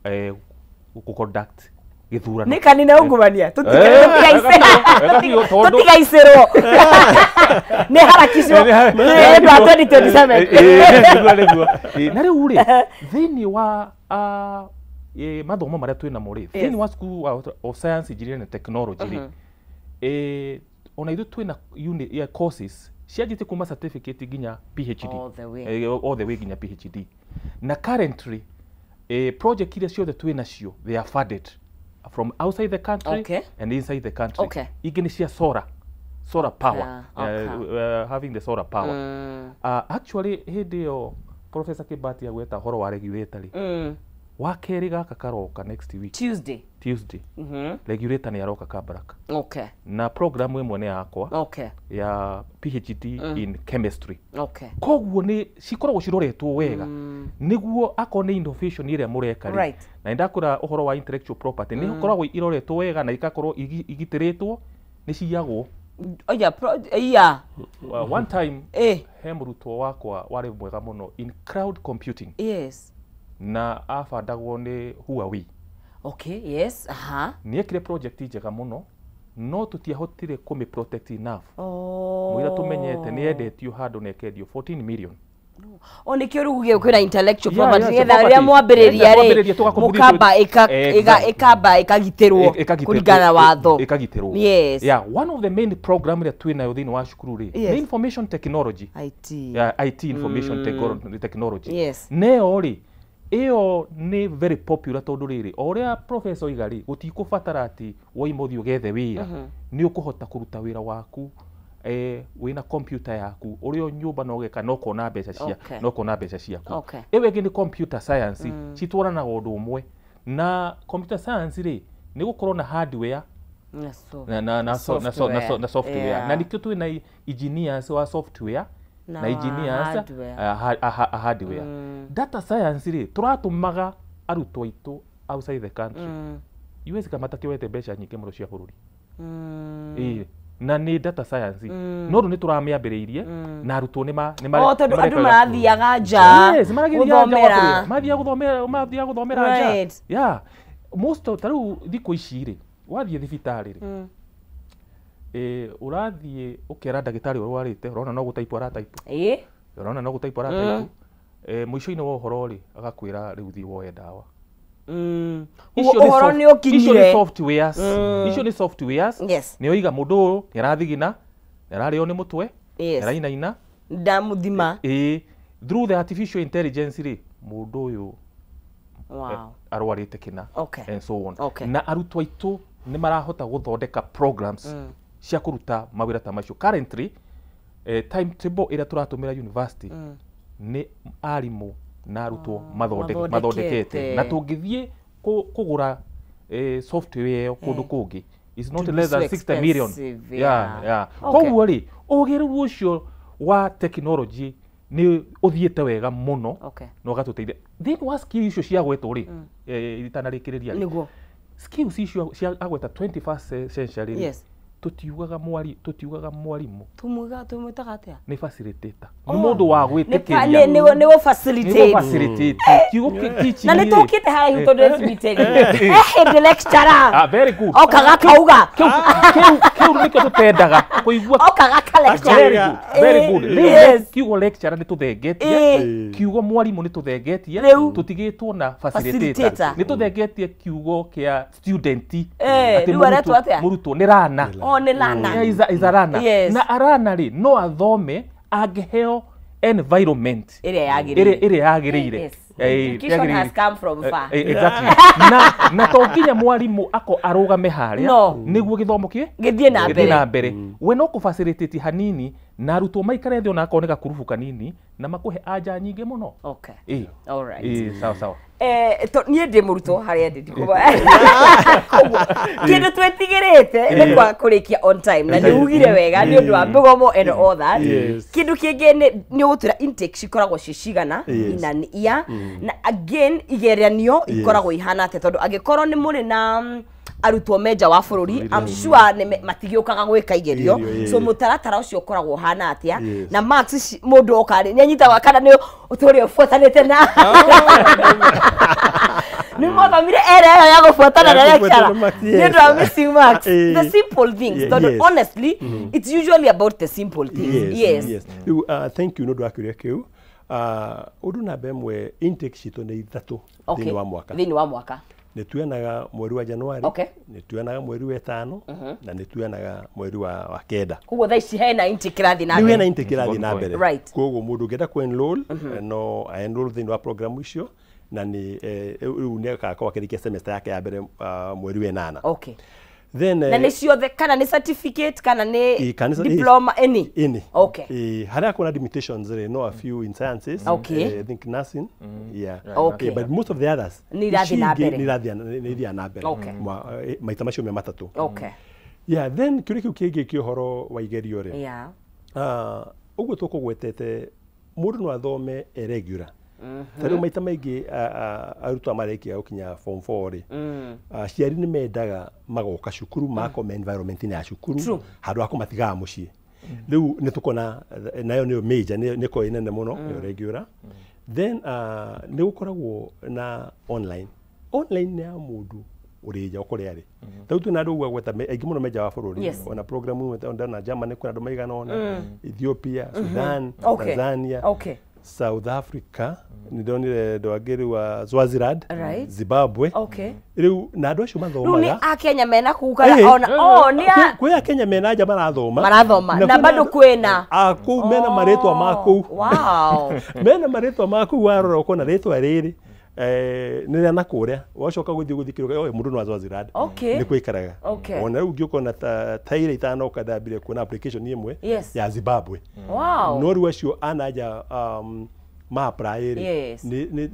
gũ conduct gĩthurano. Nĩ kanina ungumania tũtigaicĩrwo nĩ harakicwo nĩ ũndũ wa 2027. Nĩguo. Na rĩu rĩ, thĩinĩ wa mathomo marĩa twĩ namo rĩ, thĩinĩ wa School of Science, Engineering and Technology rĩ, ona ithuĩ twĩna unit ya courses cianjĩtie kuma certificate nginya PhD. All the way. All the way nginya PhD. Na currently project iria ciothe twĩ nacio, they are funded from outside the country and inside the country. Ingĩ nĩ cia solar power, having the solar power. Actually hĩndĩ ĩyo Professor Kibati agweta ũhoro wa regulator rĩ, wa kerĩ gaka karoka, next week. Tuesday. Tuesday, regulator nĩ aroka Kabarak na program ĩmwe nĩ yakwa ya PhD in chemistry. Koguo nĩ cikoragwo ciroretwo wega nĩguo akorwo nĩ innovation ĩrĩa mũreka rĩ, na nĩndakũra ũhoro wa intellectual property, nĩ ikoragwo iroretwo wega na igakorwo igitĩrĩtwo, nĩ ciyagwo. Oya, yeah. One time he mũrutwo wakwa warĩ mwega mũno in cloud computing na abandagwo nĩ Huawei. Nĩ ekire project njega mũno, no tũtiahotire kũmĩ protect enough. Mũira tũmenyete nĩ endetio handũ na ĩkendio 14 million. O nĩkĩo rĩu gĩ kwĩna intellectual property, nĩgetha rĩrĩa mwambĩrĩria rĩ, mũkamba ĩkamba ĩkagitĩrwo kũringana na watho. Ĩkagitĩrwo. Yeah, one of the main program ĩrĩa twĩ nayo thĩinĩ wa cukuru rĩ, nĩ information technology. IT. Yeah, IT, information technology. Neyo rĩ, ĩyo nĩ very popular tondũ rĩrĩ, o ũrĩa professor oiga rĩ, gũtikũbatara atĩ woima ũthiĩ ũgethe wĩra, nĩ ũkũhota kũruta wĩra waku wĩna computer yaku ũrĩ o nyũmba, no ũgeka no ũkona mbeca cia no ũkona mbeca ciaku. Ĩyo ĩngĩ nĩ computer science, citwaranaga ũndũ ũmwe na computer science rĩ, nĩ gũkorwo na hardware Na so na na software. Na nikĩo twĩna engineers wa software na na engineers hardware. A hardware. Data science rĩ, tũratũmaga arutwo aitũ outside the country, US kama matakĩoete mbeca nyingĩ mũno cia bũrũri. Ĩĩ, na nĩ data science, no rĩu nĩ tũramĩambĩrĩirie na arutwo nĩ O tondũ andũ marathiaga nja Yes, marathiaga nja wa gũthomera. bũrũri. Marathiaga gũthomera nja. Yeah, most of, ta rĩu thikũ ici rĩ, wathiĩ thibitarĩ rĩ, ũrathiĩ ũkera ndagĩtarĩ ũrwarĩte, ũrona no gũtaipwo arataipwo, ũrona no gũtaipwo arataipwo, mũico-inĩ wa ũhoro rĩ, agakwĩra rĩu thiĩ woe ndawa. Icio nĩ Ũhoro nĩ icio nĩ ũkinyire. softwares, icio nĩ softwares. Nĩ oiga mũndũ ũyũ nĩ arathigina, nĩ ararĩo nĩ mũtwe, nĩ arainaina. Ndamũthima. Ĩĩ, through the artificial intelligence rĩ, mũndũ ũyũ arwarĩte kĩna and so on. Na arutwo aitũ nĩ marahota gũthondeka programs cia kũruta mawĩra ta macio. Currently timetable ĩrĩa tũratũmĩra university nĩ arimũ na arutwo mathondekete. Mathondekete, na tũngĩthiĩ kũgũra software ĩyo kũndũ kũngĩ is not To be less so than 60 million. Expensive, Yeah, yeah. yeah. Koguo rĩ, ũgĩ rĩu ũcio wa technology nĩ ũthiĩte wega mũno na ũgatũteithia thĩinĩ wa skill icio cia gwetwo rĩ, itanarĩkĩrĩria rĩ, skills icio cia agweta 21st century rĩ, tũtiugaga mwarimũ. Tumwiga tumwĩtaga atĩa? Nĩ facilitator, nĩ mũndũ wa Nĩ gwĩtĩkĩria nĩ gũ facilitate. Nĩ facilitate. Kiugo teaching Na nĩ rĩ, tũkĩte haraihu tondũ nĩ cimiteri he hĩndĩ lecturer Ah, very good. okaga kauga. Kĩu nĩkĩo tũtendaga kũigua. Okaga ka lecture. Very good, very good. Rĩu kiugo lecturer nĩ tũthengetie, kiugo mwarimũ nĩ tũthengetie. Rĩu. Tũtigĩtwo na facilitator. Facilitator. Nĩ tũthengetie kiugo kĩa student. Atĩ Atĩ rĩu aretwo atĩa? mũrutwo nĩ rana. O nĩ lana. Yeah, is a learner. Na arana rĩ, no athome angĩheo environment ĩrĩa yagĩrĩire. Ĩrĩa yagĩrĩire. Education yagĩrĩire. Has come from far. Exactly. Na to nginya mwarimũ ako arũgame harĩa No. nĩguo gĩthomo kĩ gĩthiĩ na gĩthiĩ mbere. Na mbere. We no kũ-facilitate hanini na arutwo maikare thĩ, ona akorwo nĩ gakurubu kanini, na makũhe anja nyingĩ mũno. All right. Sawa sawa. Niĩ ndĩ mũrutwo harĩa ndĩ ndikũmba koguo kĩndũ twĩtigĩrĩte nĩ kwaga kũrĩkia on time, na nĩ ugire wega nĩ ũndũ wa mĩgomo and all that. Kĩndũ kĩngĩ nĩ ũgũtwĩra intake cikoragwo ciĩ cigana in an year, na again igeranio ikoragwo ihana atĩa, tondũ angĩkorwo nĩ mũrĩ na arutwo menja wa bũrũri, I'm sure nĩ matigĩũkaga gwĩka igerio. Igerio, So mũtaratara ũcio ũkoragwo ũhana atĩa? Na marks mũndũ oka rĩ, nĩ anyitagwo kana nĩ ũtũrĩa ũbuatanĩte na nĩ Nĩ mwathomire era ĩyo ya gũbuatana na lecturer nĩ ũndũ wa missing marks. The simple things, tondũ honestly it's usually about the simple things. Yes. Rĩu thank you nĩ ũndũ wa kĩũria kĩu. Ũndũ namba ĩmwe, intake citũ nĩ ithatũ thĩinĩ wa mwaka. Thĩinĩ wa mwaka nĩ tuonaga mweri wa Januari, nĩ tuonaga mweri wa 5, na nĩ tuonaga mweri wa 9. Koguo thaa ici hena intake ĩrathiĩ na mbere. Hena intake ĩrathiĩ na mbere. Koguo mũndũ ũngĩenda kũ enroll no enroll thĩinĩ wa program icio, na nĩ rĩu nĩ agakorwo akĩrĩkia semester yake ya mbere mweri wa 8. Okay. Then na nĩ ciothe, kana nĩ certificate kana nĩ diploma, any? Any. Okay. Harĩa kuna limitations rĩ, no a few in sciences. Okay. I think nursing. Yeah. Okay. But most of the others nĩ irathiĩ na mbere. Nĩ irathiĩ na mbere. Maita macio me matatũ. Okay. Yeah, then kĩũria kĩu kĩngĩ kĩa ũhoro wa igerio rĩ. Yeah. Ũguo tũkũgwetete, mũndũ no athome e regular. Ta rĩu maita maingĩ arutwo marĩkia gũkinya form 4 rĩ, aciari nĩ mendaga magoka cukuru, makoma environment-inĩ ya cukuru handũ ha kũmatigaga mũciĩ. Rĩu nĩ tũkona nayo nĩyo major, nĩ ĩkoragwo ĩ nene mũno nĩyo regular. Then nĩ gũkoragwo na online. Online nĩ ya mũndũ ũrĩ nja kũrĩa arĩ. Ta rĩu twĩna andũ ũguo agweta aingĩ mũno me nja wa bũrũri, ona program imwe ndona Germany kwĩna andũ maigana ũna, Ethiopia, Sudan, Tanzania, South Africa, nĩndonire andũ angĩ rĩu a Swaziland, Zimbabwe. Rĩu na andũ acio mathomaga. Rĩu nĩ Akenya mena kũu kana ona nĩ a kwĩ Akenya mena nja marathoma. Marathoma na bado kwĩna a kũu mena marĩtwa ma kũu. Wow. Mena marĩtwa ma kũu, warora ũkona rĩtwa rĩrĩ nĩ rĩa na kũrĩa, wacoka gũthiĩ gũthikĩrĩria mũndũ nĩ wa Swaziland nĩ kwĩikaraga. Ona rĩu ũngĩũkona ta ira itanoka ndambire kuona application ĩmwe ya Zimbabwe. No rĩu acio a nja ma apply rĩ,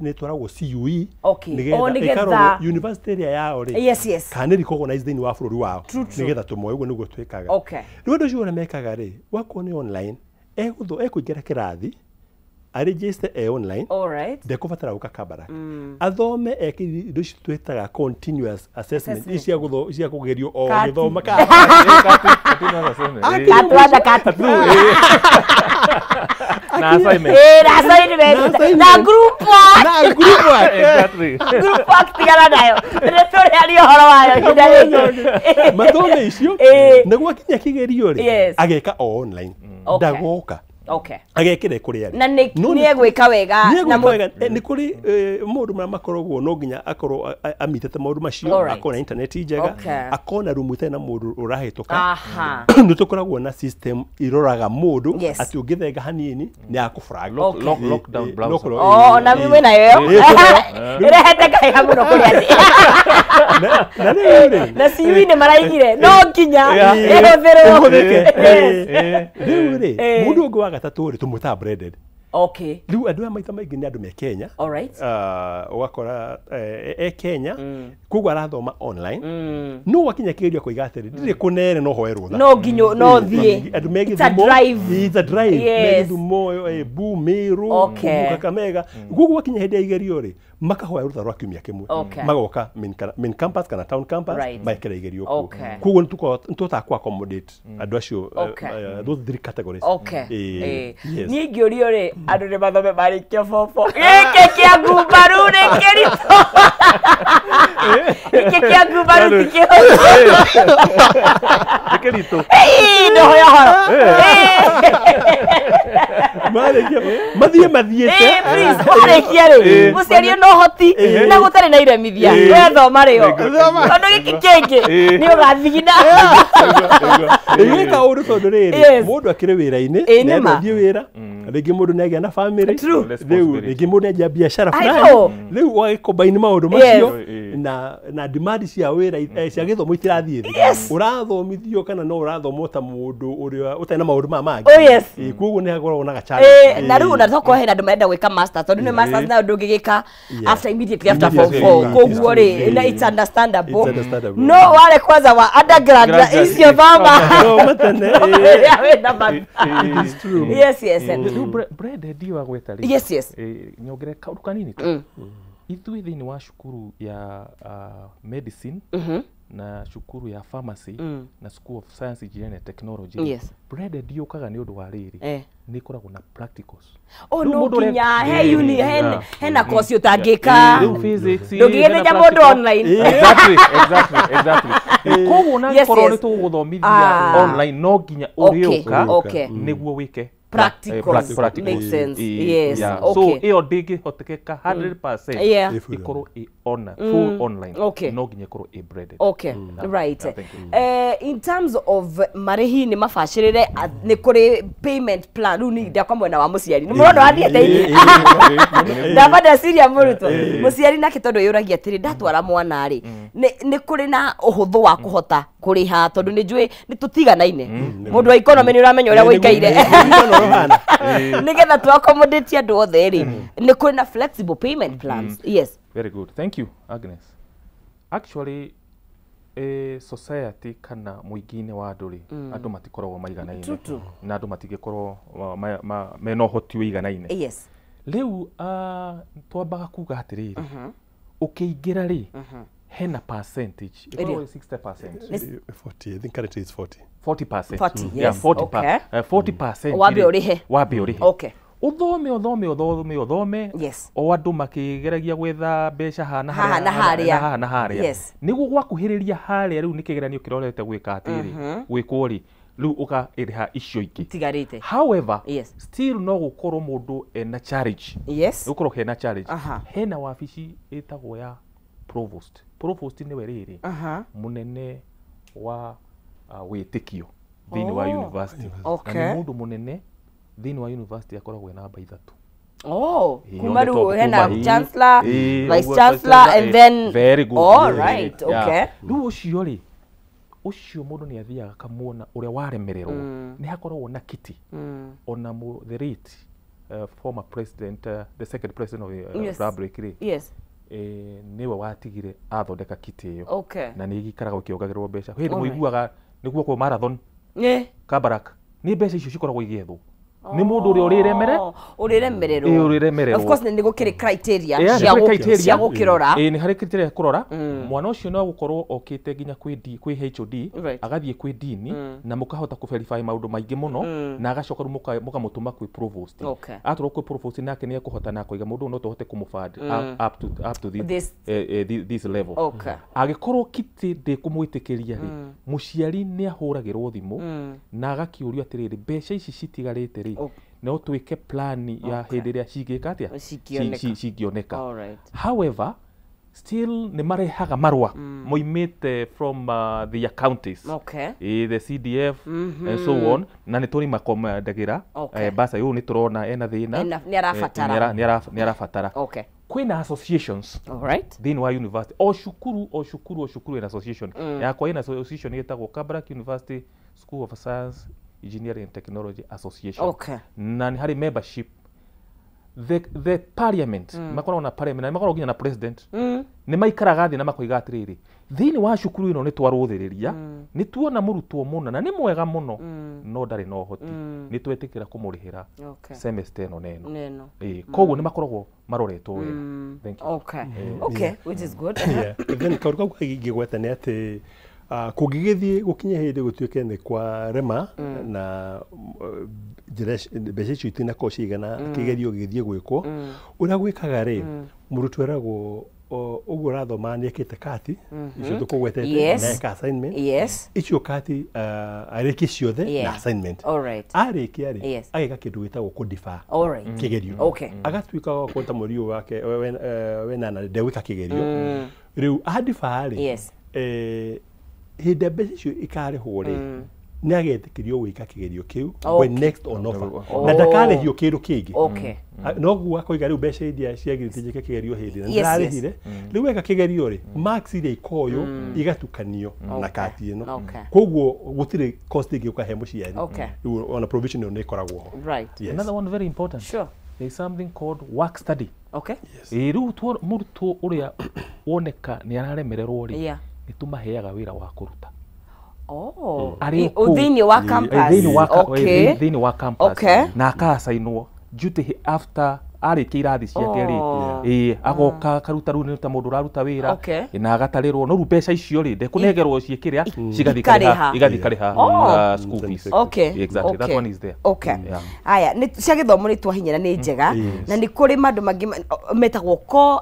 nĩ twaragwo CUE nĩgetha ĩkarorwo university ĩrĩa yao rĩ, kana nĩ recognized thĩinĩ wa bũrũri wao, nĩgetha tũmoe. Ũguo nĩguo twĩkaga. Rĩu andũ acio ũrĩa mekaga rĩ, wakorwo nĩ online, ekũingĩra kĩrathi aregister e online, ndekũbatara gũka Kabarak, athome eke indo icio twĩtaga continuous assessment, cia kũgerio o gĩthoma na assignment, na group work, na group work, exactly, group work tigana nayo, nĩ tũrĩaria ũhoro wayo ihinda rĩngĩ. Mathome icio na gwakinya kĩgerio rĩ, ageka o online, ndagoka. Okay. Agekire kũrĩa na nĩ egwĩka wega. Na nĩ kũrĩ maũndũ marĩa makoragwo no nginya akorwo amitĩte maũndũ macio, akorwo na internet njega, akorwo na rumu ĩtarĩ na mũndũ ũrahĩtũka. Nĩ tũkoragwo na system iroraga mũndũ atĩ ũngĩthenga hanini nĩ akũflag. Lockdown browser. Ona mimi nayo ĩrehete kahiga mũno kũrĩa ndĩ. Na rĩu rĩ, na CUE nĩ maraigire no nginya ĩhũthĩrwo. Rĩu rĩ, mũndũ ũngĩ wa gatatũ rĩ, tũmwĩtaga blended. Okay. Rĩu andũ aya maita maingĩ nĩ andũ me Kenya. Alright. Ũgakora e Kenya, koguo arathoma online. No wakinya kĩgerio akoiga atĩrĩ, ndirĩ kũnene no hoe rũtha. No nginya no thiĩ. Andũ me Gĩthumo. It's a drive. Me Gĩthumo, Embu, Meru, Kakamega. Koguo wakinya hĩndĩ ya igerio rĩ, makahoya rũtha rwa kiumia kĩmwe. Magoka main campus kana town campus, mekĩra igerio kuo. Koguo nĩ tũhotaga kũ accommodate andũ acio, those three categories. Niĩ ingĩũrio rĩ, andũ nĩ mathome marĩkia form 4. Gĩkĩ kĩa ngumbaru nĩ kĩritũ. Gĩkĩ kĩa ngumbaru ti kĩhũthũ. Nĩ kĩritũ. Ndohoya ũhoro. Marĩkia mathiĩ mathiĩte. Warĩkia rĩ, mũciari no hoti na gũtarĩ na iremithia, we thoma rĩo. Tondũ gĩkĩ kĩngĩ nĩ ũgathigina. Ĩgĩka ũndũ tondũ rĩrĩ, mũndũ akĩrĩ wĩra-inĩ, nĩ athiĩ wĩra, rĩngĩ mũndũ nĩ agĩa na family, rĩu rĩngĩ mũndũ nĩ anjia biacara fulani, rĩu ũgagĩcombine maũndũ macio na demand cia wĩra cia gĩthomo itirathiĩ thĩ. Ũrathomithio kana no ũrathomwo ta mũndũ ũrĩa ũtarĩ na maũndũ maya mangĩ. Koguo nĩ hakoragwo na ga-challenge. Na rĩu ona tokorwo hena andũ marenda gwĩka masters, tondũ nĩ masters nayo ndũngĩgĩka after immediately after form 4. Koguo rĩ, it's understandable. No wale kwanza wa undergrad icio thoma. It's true. Yes, yes. Rĩu Brenda ndiwa gweta rĩ. Yes, yes. Nyongere kaũndũ kanini tu. Ithuĩ thĩinĩ wa cukuru ya medicine na cukuru ya pharmacy na School of Science, Engineering and Technology, Yes. blended yũkaga nĩ ũndũ wa rĩrĩ, nĩ ĩkoragwo na practicals. Oh, Rĩu no mũndũ ũrĩa- nginya he uni hena course ũtangĩka. Rĩu physics Ndũngĩgĩthĩnja hena mũndũ practical. online. Exactly. Koguo na korwo nĩ tũgũgũthomithia online, no nginya ũrĩũka nĩguo wĩke Practicals. Practicals. Makes sense. Yes. So ĩyo ndĩngĩhotekeka 100% ĩkorwo ĩ on full online. No nginya ĩkorwo ĩ blended. Okay, right. Yeah, thank you. In terms of marĩhi nĩ mabacĩrĩre, nĩ kũrĩ payment plan? Rĩu nĩ ndakwa mwena wa mũciari, nĩ mũrona wathiĩte ndamba ndeciria mũrutwo, mũciari nake tondũ yũragia atĩrĩ, ndatwara mwana rĩ, nĩ kũrĩ na ũhũthũ wa kũhota kũrĩha? Tondũ nĩ njũĩ nĩ tũtiganaine, mũndũ wa economy nĩ ũramenya ũrĩa gũikaire, nĩgetha tu accommodate andũ othe rĩ, nĩ kũrĩ na flexible payment plans? Yes. Very good. Thank you, Agnes. Actually, society kana mũingĩ-inĩ wa andũ rĩ, andũ matikoragwo maiganaine True. na andũ matingĩkorwo mena ũhoti ũiganaine. Rĩu twambaga kuga atĩrĩrĩ, ũkĩingĩra rĩ, hena percentage ĩkoragwo ĩ 60%. 40, I think currently it's 40. 40%. 40, Yeah, yes, 40 40% Wambe rĩ, ũrĩhe. Wambe ũrĩhe. Ũthome, ũthome, ũthome, ũthome, o andũ makĩgeragia gwetha mbeca haha na Haha na harĩa. Na haha na harĩa, nĩguo gwakuhĩrĩria harĩa rĩu nĩ kĩgeranio kĩrorete gwĩka atĩrĩ, gwĩkwo rĩ, rĩu ũkarĩha icio ingĩ Itigarĩte. However, still no gũkorwo mũndũ ena challenge, gũkorwo hena challenge. Hena wabici ĩtagwo ya provost. Provost nĩwe rĩrĩ mũnene wa wĩtĩkio thĩinĩ wa university, na nĩ mũndũ mũnene thĩinĩ wa university, akoragwo e namba 3. Oh, kuma on the rĩu top, hena kuma, chancellor, vice ũguo, chancellor, and then very good. All right, okay. Rĩu ũcio rĩ, ũcio mũndũ nĩ athiaga akamuona ũrĩa waremererwo, nĩ hakoragwo na kiti ona the late former president, the second president of the republic rĩ, nĩwe watigire athondeka kiti ĩyo, na nĩ ĩgĩikaraga ĩkĩongagĩrĩrwo mbeca hĩndĩ mũiguaga nĩguo kwa marathon Kabarak, nĩ mbeca icio cikoragwo igĩethwo nĩ mũndũ ũrĩa ũrĩremere Oh, ũrĩremererwo. Ĩ, ũrĩremererwo. Of course nĩ gũkĩrĩ criteria Ĩ, nĩ cia kũrĩ criteria. cia gũkĩrora. Ĩ, nĩ harĩ criteria ya kũrora mwana ũcio, no gũkorwo okĩte nginya kwĩ HOD, agathiĩ kwĩ dini na mũkahota kũ verify maũndũ maingĩ mũno, na agacoka rĩu mũkamũtũma kwĩ provost. Atwarwo kwĩ provost, nake nĩ ekũhota na akoiga mũndũ ũyũ no tũhote kũmũfund up to this, this level. Angĩkorwo kiti ndĩkũmwĩtĩkĩria rĩ, mũciari nĩ ahũragĩrwo thimũ na agakĩũrio atĩrĩrĩ, mbeca ici citigarĩte rĩ, no twĩke plan ya hĩndĩ ĩrĩa cingĩka atĩa. Cingĩoneka. Cingĩoneka. All right. However, still nĩ marehaga marũa moimĩte from the counties, the CDF and so on, na nĩ tũrĩmakomendagĩra basa ũyũ nĩ tũrona ena thĩna. Nĩ arabatara. Nĩ arabatara. Kwĩna associations All right. thĩinĩ wa university, o cukuru, o cukuru, o cukuru ĩna association. Yakwa ĩna association ĩtagwo Kabarak University School of Science, Engineering and Technology Association, na nĩ harĩ membership, the parliament, makoragwo na parliament na nĩ makoragwo nginya na president. Nĩ maikaraga thĩ na makoiga atĩrĩrĩ, thĩinĩ wa cukuru ĩno nĩ twarũthĩrĩria, nĩ tuona mũrutwo mũna na nĩ mwega mũno, no ndarĩ na ũhoti, nĩ twetĩkĩra kũmũrĩhĩra semester ĩno na ĩno. Neno. Ĩĩ, koguo nĩ makoragwo maroretwo wega. Thank you. Okay, which is good. Yeah. Then kaũndũ kau kangĩ ingĩgweta nĩ atĩ kũngĩgĩthiĩ gũkinye hĩndĩ gũtuĩke nĩ kwarema na njĩra mbeca icio itinakorwo cigana, kĩgerio gĩgĩthiĩ gwĩkwo, ũrĩa gwĩkaga rĩ, mũrutwo eragwo ũguo ũrathoma nĩ ekĩte kati icio tũkũgwetete na eka assignment icio kati, arĩkie ciothe na assignment. All right. Arĩkia rĩ, ageka kĩndũ gĩtagwo kũdefer kĩgerio. Agatuĩka wakorwo ta mweri ũyũ wake wenana ndegwĩka kĩgerio rĩu, adefer rĩ, hĩndĩ ĩrĩa mbeca icio ikarĩhwo rĩ, nĩ agetĩkĩrio gwĩka kĩgerio kĩu when next on offer, na ndakarĩhio kĩndũ kĩngĩ. Noguo akoiga rĩu mbeca iria ciagĩrĩte njĩke kĩgerio hĩndĩ ĩrĩa ndĩrarĩhire, rĩu weka kĩgerio rĩ, marks iria ikoywo igatukanio na kati ĩno. Koguo gũtirĩ cost ĩngĩ ũkahe mũciari. Rĩu ona provision ĩyo nĩ ĩkoragwo ho. Another one very important, there is something called work study. Ĩ, rĩu mũrutwo ũrĩa woneka nĩ araremererwo rĩ, nĩ tũmaheaga wĩra wa kũruta arĩ o kũu. Thĩinĩ wa campus. Thĩinĩ wa thĩinĩ wa campus, na akaasainwo duty after arĩkia irathi ciake rĩ, ĩ agoka akaruta rĩu nĩ ta mũndũ ũraruta wĩra na agatarĩrwo, no rĩu mbeca icio rĩ ndekũnengerwo ciĩ kĩrĩa, cigathiĩ Ikarĩha. igathiĩ ikarĩha Oh. school fees. Okay. Exactly, that Okay. one is there. Okay. Yeah. Aya, nĩ cia gĩthomo nĩ twahinyĩra, nĩ njega. Yes. Na nĩ kũrĩ mandũ mangĩ metagwo ko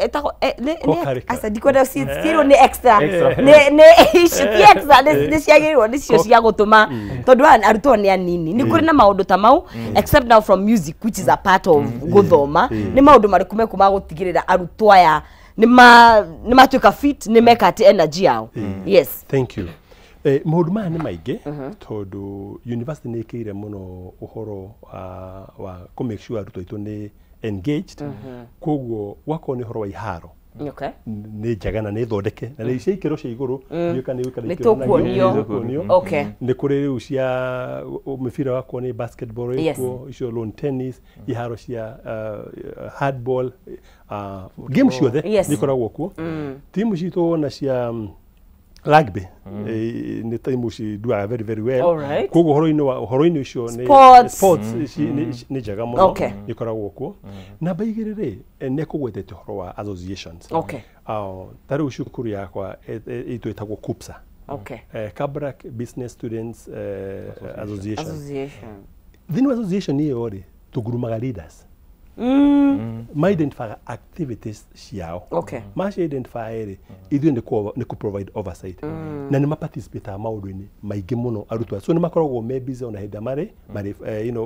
etagwo Co-curricular. aca ndikwenda ciĩrwo nĩ extra. Extra. Nĩ icio ti extra, nĩ ciagĩrĩirwo nĩcio cia gũtũma tondũ aya arutwo nĩ anini. Nĩ kũrĩ na maũndũ ta mau, except now from music, which is a part of gũthoma? Nĩ maũndũ marĩkũ mekũ ma gũtigĩrĩra arutwo aya nĩ matuĩka fit, nĩ meka atĩ energy yao? Yes. Thank you. Maũndũ maya nĩ maingĩ tondũ university nĩ ĩkĩire mũno ũhoro wa kũ make sure arutwo aitũ nĩ engaged. Koguo gwakorwo nĩ ũhoro wa iharo, nĩ njega na nĩ thondeke na nĩ cia ikĩro cia igũrũ. Ndiũĩ kana nĩ Nĩ tũkuonio. Nĩ tũkuonio. Nĩ kũrĩ rĩu cia mĩbira, wakwo nĩ basketball, ĩkuo icio lawn tennis, iharo cia handball, game ciothe nĩ ikoragwo kuo. Timu citũ ona cia rugby, nĩ timu ciduaga very very well. Koguo ũhoro-inĩ ũcio nĩ Sports. Sports nĩ njega mũno, nĩ ikoragwo kuo. Namba 2 rĩ, nĩ ekũgwetete ũhoro wa associations. Ta rĩu cukuru yakwa itũ ĩtagwo KUPSA, Kabarak Business Students Association. Association. Thĩinĩ wa association ĩyo rĩ, tũgurumaga leaders, ma-identify activities ciao. Maci identify rĩ, ithuĩ nĩ kũ provide oversight na nĩ maparticipataga maũndũ-inĩ maingĩ mũno arutwo. So nĩ makoragwo me busy ona hĩndĩ marĩ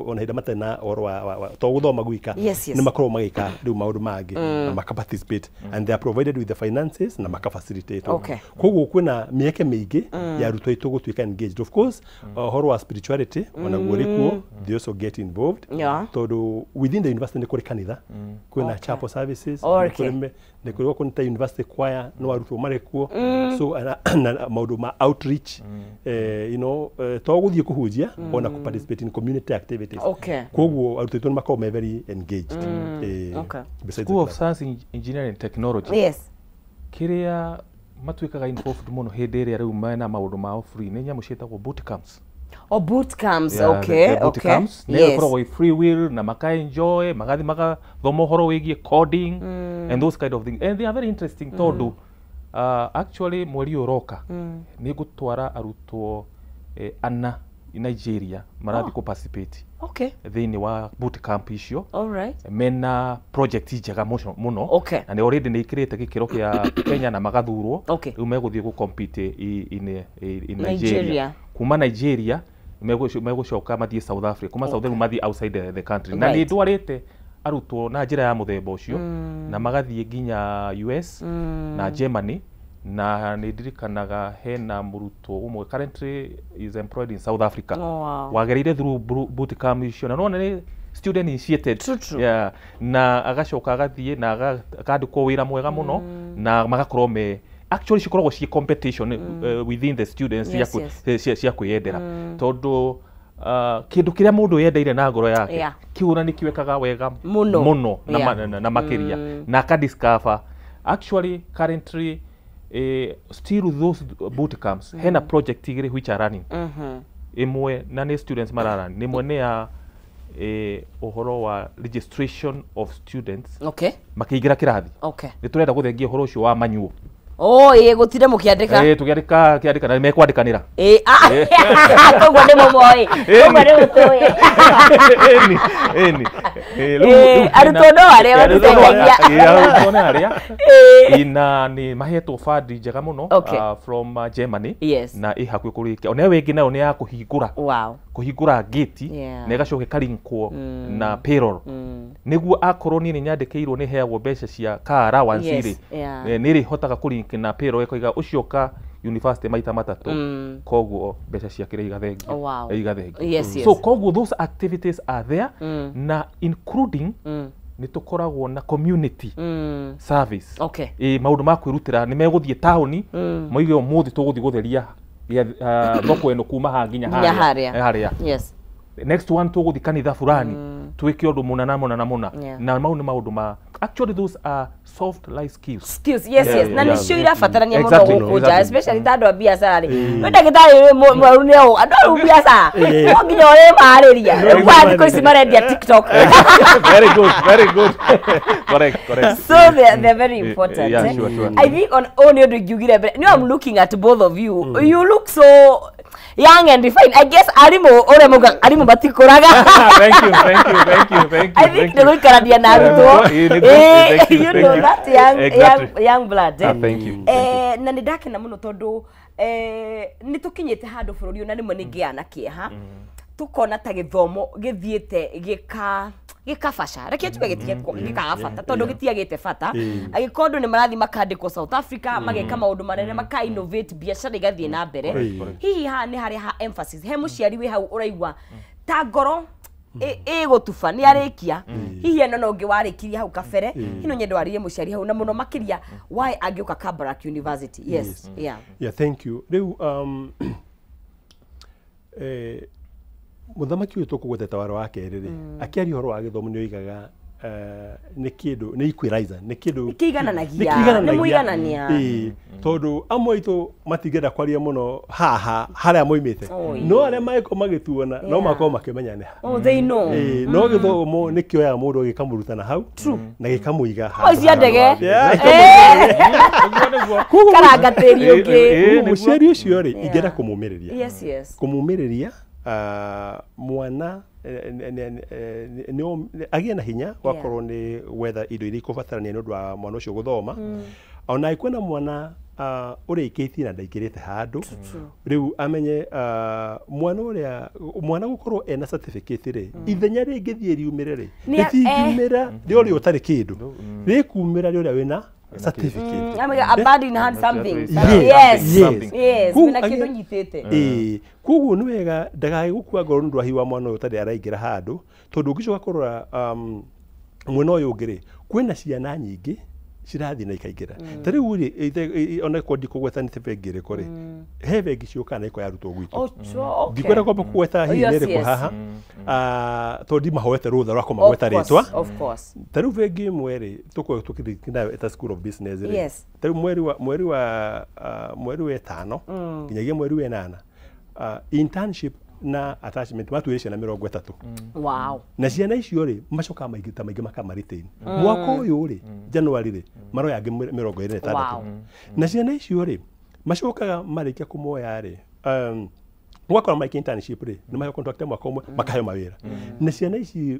ona hĩndĩ matarĩ na ũhoro wa to gũthoma gwika. Nĩ makoragwo magĩka rĩu maũndũ mangĩ na maka participate, and they are provided with the finances na maka facilitate. Koguo kwĩna mĩeke mĩingĩ ya arutwo aitũ gũtuĩka engaged. Of course, ũhoro wa spirituality onaguo ũrĩ kuo, they also get involved tondũ within the university nĩ kũrĩ kanitha, kwĩna chapel services, nĩ kũrĩ gwakorwo nĩ ta university choir, no arutwo marĩ kuo. So na maũndũ ma outreach, to gũthiĩ kũhunjia, ona kũ participate in community activities. Koguo arutwo aitũ nĩ makoragwo me very engaged, besides School the of class. Science, Engineering and Technology, kĩrĩa matuĩkaga involved mũno hĩndĩ ĩrĩa rĩu mena maũndũ mao free nĩ nyamũ ciĩtagwo boot camps. Oh, boot camps. Yeah, the boot camps nĩ ĩkoragwo ĩ free will na maka enjoy, magathi magathoma ũhoro wĩgiĩ coding and those kind of things, and they are very interesting tondũ actually mweri ũyũ ũroka nĩ ngũtwara arutwo ana Nigeria marathiĩ kũ participate thĩinĩ wa boot camp icio. Mena project njega mũno mũno na nĩ already nĩ ikĩrĩte gĩkĩro kĩa Kenya na magathurwo. Rĩu megũthiĩ gũ compete in Nigeria. Nigeria. Kuma Nigeria megũcoka mathiĩ South Africa, kuma South Africa mathiĩ outside the country. Na nĩ ndwarĩte arutwo na njĩra ya mũthemba ũcio na magathiĩ nginya US na Germany, na nĩ ndirikanaga hena mũrutwo ũmwe currently is employed in South Africa wagereire through boot camp icio, na nona nĩ student initiated. True, true. Yeah. Na agacoka agathiĩ na akandĩkwo wĩra mwega mũno na magakorwo me actually cikoragwo ciĩ competition within the students cia kwĩyendera, tondũ kĩndũ kĩrĩa mũndũ yendeire na ngoro yake kĩu ona nĩkĩo ekaga wega Mũno. Mũno na, na makĩria na akadiscover. Actually, currently, still those boot camps, hena project igĩrĩ which are running. Ĩmwe na nĩ students mararun, nĩ ĩmwe nĩ ya ũhoro wa registration of students makĩingĩra kĩrathi. Nĩ tũrenda gũthengia ũhoro ũcio wa manyuo. Oh, ĩ gũtinde mũkĩandĩka. Tũkĩandĩka kĩandĩka na mekwandĩkanĩra. Ĩ, ah, koguo nĩ mũmoĩ, koguo nĩ mũtũĩ. Ĩni ĩni. Rĩu Arutwo no arĩa arutwo no matũteithagia. Arutwo nĩ arĩa na nĩ mahetwo bandi njega mũno from Germany na ĩ hakuhĩ kũrĩkia. Ona ĩyo ĩngĩ nayo nĩ ya kũhingũra kũhingũra gate na ĩgacoka ĩkarinkwo na payroll, nĩguo akorwo niĩ nĩ nyandĩkĩirwo nĩ heagwo mbeca cia car allowance rĩ, nĩ ĩrĩhotaga kũlink na payroll, ĩkoiga ũcio ka university maita matatũ, koguo mbeca ciake rĩ igathengio. Igathengio. So koguo those activities are there, na including nĩ tũkoragwo na community service. Ĩ maũndũ ma kwĩrutĩra, nĩ megũthiĩ taũni moige ũmũthĩ tũgũthiĩ gũtheria thoko ĩno kuma haha nginya Nginya harĩa. harĩa. Next one tũgũthiĩ kanitha fulani. Twĩke ũndũ mũna na mũna na mũna. Na mau nĩ maũndũ ma actually those are soft life skills. Skills, yes, yes. Na nĩcio irabatarania mũno gũkũ nja, especially ta andũ a biacara rĩ. Wĩ ndagĩtarĩ mwaru nĩ ũũ, andũ a biacara no nginya ũrĩmarĩria. Rĩu kwa thikũ ici marendia TikTok. Very good, very good. Correct, correct. So they're very important. Yeah, sure, sure. I think on nĩ ũndũ ingiugire mbere. No, I'm looking at both of you. You look so young and refined. I guess arimũ ũrĩa maugaga arimũ matikũraga. Thank you, thank you, thank you, thank you. I think nĩ gũikarania na arutwo. You know that young, young blood. Thank you. Na nĩ ndakena mũno tondũ nĩ tũkinyĩte handũ bũrũri ũyũ na rĩmwe nĩ ngĩaga na kĩeha. Tukona ta gĩthomo gĩthiĩte gĩkabaca. Reke tuge gĩkaga bata tondũ gĩtiagĩte bata. Angĩkorwo andũ nĩ marathiĩ makandĩkwo South Africa, mageka maũndũ manene, maka innovate biacara igathiĩ na mbere. Hihi haha nĩ harĩa ha emphasis. He mũciari wĩ hau ũraigua ta ngoro ĩgũtuba nĩ arĩkia. Hihi ĩno no ũngĩ warĩkirie hau kabere. Hihi no nyende warĩrie mũciari hau na mũno makĩria why angĩũka Kabarak University. Yes. Yeah. Yeah, thank you. Rĩu mũthamaki ũyũ tũkũgwetete waro wa kerĩ rĩ, akĩaria ũhoro wa gĩthomo nĩ oigaga nĩ kĩndũ nĩ equalizer, nĩ kĩndũ kĩigananagia, nĩ mũiganania. Tondũ amwe aitũ matingĩenda kwaria mũno haha harĩa moimĩte, no arĩa mangĩkorwo magĩtuona no makorwo makĩmenya nĩ ha. Oh, they know. No gĩthomo nĩ kĩoyaga mũndũ gĩkamũruta na hau na gĩkamũiga handũ. Cia ndege. Karanga tĩri ũngĩ. Mũciari ũcio rĩ, ingĩenda kũmũmĩrĩria. Yes, yes. Kũmũmĩrĩria mwana agĩe na hinya gwakorwo nĩ gwetha indo iria ikũbatarania nĩ ũndũ wa mwana ũcio gũthoma. Ona angĩkorwo na mwana ũrĩkĩtie na ndaingĩrĩte handũ, rĩu amenye mwana ũrĩa mwana gũkorwo ena certificate rĩ, ithenya rĩngĩthiĩ riumĩre rĩ, rĩtingiumĩra rĩ ũrĩa ũtarĩ kĩndũ, rĩkumĩra rĩ ũrĩa wĩna certificate. I mean, a bird in hand something. Yes. Yes. Wĩna kĩndũ nyitĩte. Koguo nĩ wega ndagae gũkua ngoro nĩ ũndũ wa hihi wa mwana ũyũ ũtarĩ araingĩra handũ, tondũ ũngĩcoka kũrora mwena ũyũ ũngĩ rĩ, kwĩna ciana nyingĩ cirathiĩ na ikaingĩra. Ta rĩu rĩ, ona korwo ndikũgweta nĩ bengi ĩrĩkũ rĩ, he bengi ciũkaga na ikoya arutwo gwitũ. Ndikwenda kwamba kũgweta hihi nĩ ĩrĩkũ haha, tondũ ndimahoete rũtha rwa kũmagweta rĩtwa. Ta rĩu bengi ĩmwe rĩ, tũkoragwo tũkĩrĩkia nayo ĩta School of Business rĩ. Ta rĩu mweri wa ĩtano nginyagia mweri wa ĩnana, internship na attachment matuĩre ciana 30. Wow. Na ciana icio rĩ macokaga maingĩ ta maingĩ makama retain. Mwaka ũyũ rĩ January rĩ maroya angĩ 26. Na ciana icio rĩ macokaga marĩkia kũmoya rĩ mwaka wa internship rĩ nĩ maheo contract mwaka ũmwe makaheo mawĩra. Na ciana ici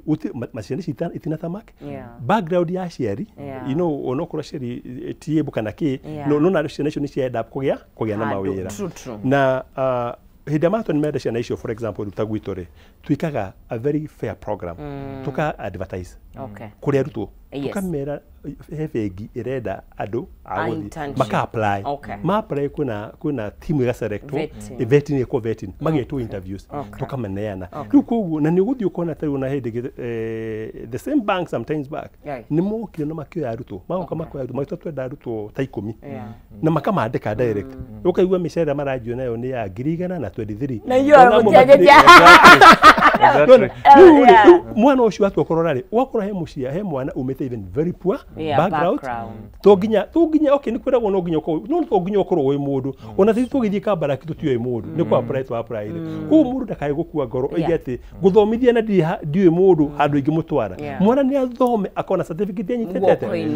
ciana ici itinathamak background ya aciari, you know, onokorwo aciari ti able kana kĩ, no na ciana icio nĩ cia end up kũgĩa na mawĩra. Na hĩndĩ ĩrĩa matua nĩ menda ciana icio, for example ta gwitũ rĩ, twĩkaga a very fair program. Tũka advertise kũrĩ arutwo, tũkamera he bengi ĩrenda andũ a gũthiĩ maka apply. Ma apply kwĩna timu ĩgaselectwo, vetting ĩkwo vetting, magetwo interviews, tũkamaneana. Rĩu koguo na nĩ ũgũthiĩ ũkona ta rĩu na hĩndĩ the same bank sometimes back nĩ mokire na makĩoya arutwo, magoka makoya arutwo, magĩtua twenda arutwo ta 10 na makamandĩka direct. Ũkaigua mĩcara maranjio nayo nĩ ya 1,023. Na inyuĩ mũtianjĩtie. Rĩu mwana ũcio atua kũrora rĩ, ũgakora he mũciari, he mwana umĩte even very poor background. To nginya okay nĩ kwĩragwo no nginya ũkorwo, no to nginya ũkorwo wĩ mũndũ. Ona tũthiĩ tũgĩthiĩ Kabarak tũtiũĩ mũndũ, nĩ kũ apply twa apply rĩ. Koguo mũndũ ndakae gũkua ngoro oige atĩ gũthomithia na ndiũĩ mũndũ handũ ingĩmũtwara. Mwana nĩ athome akona certificate anyitĩte atĩa.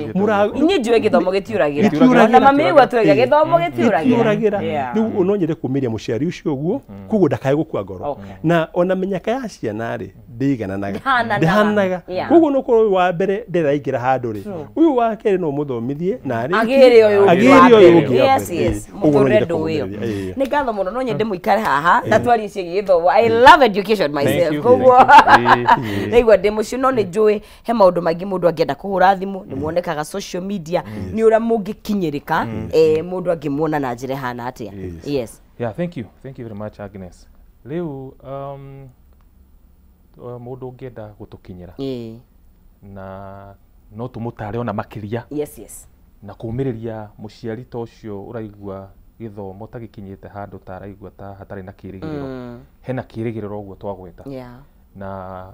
Inyuĩ njũĩ gĩthomo gĩtiũragĩra. Ona mami ũguo twaiga gĩthomo gĩtiũragĩra. Rĩu no nyende kũmĩria mũciari ũcio ũguo, koguo ndakae gũkua ngoro. Na ona mĩnyaka ya ciana rĩ ndĩigananaga. Ndĩhananaga. Koguo no ũkorwo ũyũ wa mbere ndĩraingĩra handũ rĩ, ũyũ wa kerĩ no mũthomithie na agĩre ũyũ ũngĩ. Yes, yes. Mũtũrĩre ndũĩ. Nĩ ngatho mũno, no nyende mũikare haha na twarie ciĩgiĩ gĩthomo. I love education myself. Koguo ndaigua ndĩ mũciĩ, no nĩ njũĩ he maũndũ maingĩ mũndũ angĩenda kũhũra thimũ, nĩ muonekaga social media, nĩ ũrĩa mũngĩkinyĩrĩka, mũndũ angĩmuona na njĩra ĩhana atĩa. Yes. Yeah, thank you. Thank you very much, Agnes. Rĩu mũndũ ũngĩenda gũtũkinyĩra na no tũmũtare ona makĩria. Yes, yes. Na kũmĩrĩria mũciari ta ũcio ũraigua gĩthomo ta gĩkinyĩte handũ ta araigua ta hatarĩ na kĩrĩgĩrĩro. Hena kĩrĩgĩrĩro ũguo twagweta. Na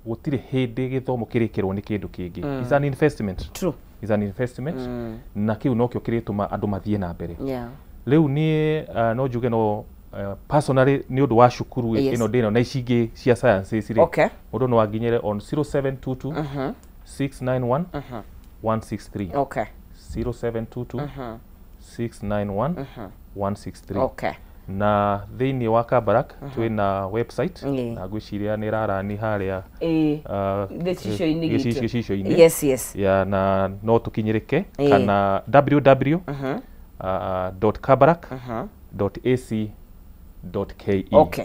Gũtirĩ hĩndĩ gĩthomo kĩrĩkĩrwo nĩ kĩndũ kĩngĩ. It's an investment. True. It's an investment. Na kĩu nokĩo kĩrĩtũma andũ mathiĩ na mbere. Yeah. Rĩu niĩ no njuge no personally nĩ ũndũ wa cukuru ĩno ndĩno na ici ingĩ cia sciences rĩ, mũndũ no anginyĩre on 0722 691 163. Okay. 0722 691 163. Okay. Na thĩinĩ wa Kabarak twĩna website na ngwĩciria nĩ ĩrarani harĩa gĩcicio-inĩ gitũ. Gĩcicio-inĩ. Yes, yes. Ya, na no tũkinyĩrĩke kana www .kabarak .ac .ke. Okay.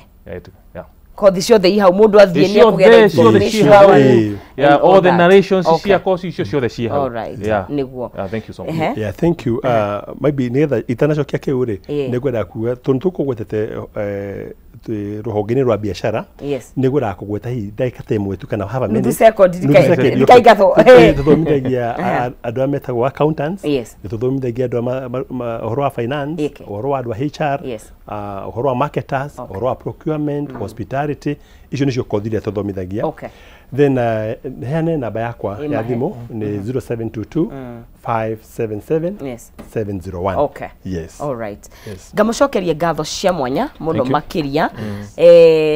Yeah. Kothi ciothe i hau mũndũ athiĩ nĩ ekũgĩa na information. Yeah, all the narrations cia kothi icio ciothe ciĩ hau. All right. Nĩguo. Thank you so much. Yeah, thank you. Maybe nĩgetha itanacokia kĩu rĩ, nĩngwenda kuga tondũ tũkũgwetete rũhonge-inĩ rwa biacara, nĩngwendaga kũgweta hihi ndagĩka ta ĩmwe tu kana half a minute. Nuthu second, ndikaingatwo. Tũthomithagia andũ arĩa metagwo accountants, nĩtũthomithagia andũ ũhoro wa finance, ũhoro wa andũ a HR, ũhoro wa marketers, ũhoro wa procurement, hospitality, icio nĩcio kothi iria tũthomithagia. Then heane namba yakwa ya thimũ nĩ 0722 577 701. Okay. Yes. All right. Yes. Ngamũcokeria ngatho cia mwanya mũno makĩria.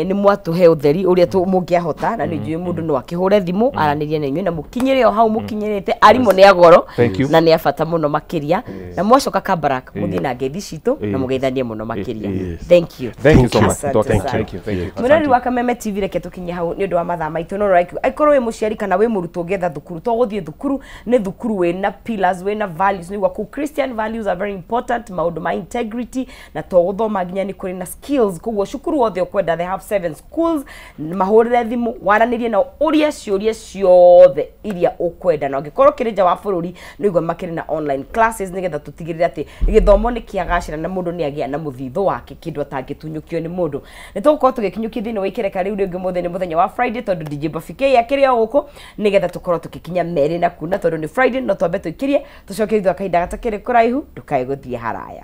Nĩ mwatũhe ũtheri ũrĩa mũngĩahota, na nĩ njũĩ mũndũ no akĩhũre thimũ aranĩrie na inyuĩ na mũkinyĩre o hau mũkinyĩrĩte. Arimũ nĩ agoro na nĩ a bata mũno makĩria. Na mwacoka Kabarak mũthiĩ na ngeithi citũ na mũgeithanie mũno makĩria. Thank you. Thank you so much. Thank you. Thank you. Mũrori wa Kameme TV, reke tũkinye hau nĩ ũndũ wa mathaa maitũ. No reke aikorwo wĩ mũciari kana wĩ mũrutwo ũngĩetha thukuru, to gũthiĩ thukuru nĩ thukuru wĩna pillars, wĩna values. Nĩguo kũu Christian values are very important, maũndũ ma integrity, na to gũthoma nginya nĩ kũrĩ na skills. Koguo cukuru wothe ũkwenda, they have 7 schools, mahũrĩre thimũ waranĩrie nao ũrie ciũria ciothe iria ũkwenda. Na ũngĩkorwo ũkĩrĩ nja wa bũrũri, nĩguo makĩrĩ na online classes, nĩgetha tũtigĩrĩre atĩ gĩthomo nĩ kĩagacĩra na mũndũ nĩ agĩa na mũthithũ wake, kĩndũ atangĩtunyũkio nĩ mũndũ. Nĩ tũgũkorwo tũgĩkinyũkia thĩinĩ wa ikereka rĩu rĩngĩ mũthenya mũthenya wa Friday, tondũ DJ Buffy K akĩrĩ o gũkũ, nĩgetha tũkorwo tũgĩkinya merĩ na kuna, tondũ nĩ Friday, no twambe tũikĩrie tũcoke thutha wa kahinda gatakĩrĩ kũraihu. Ndũkae gũthiĩ haraya.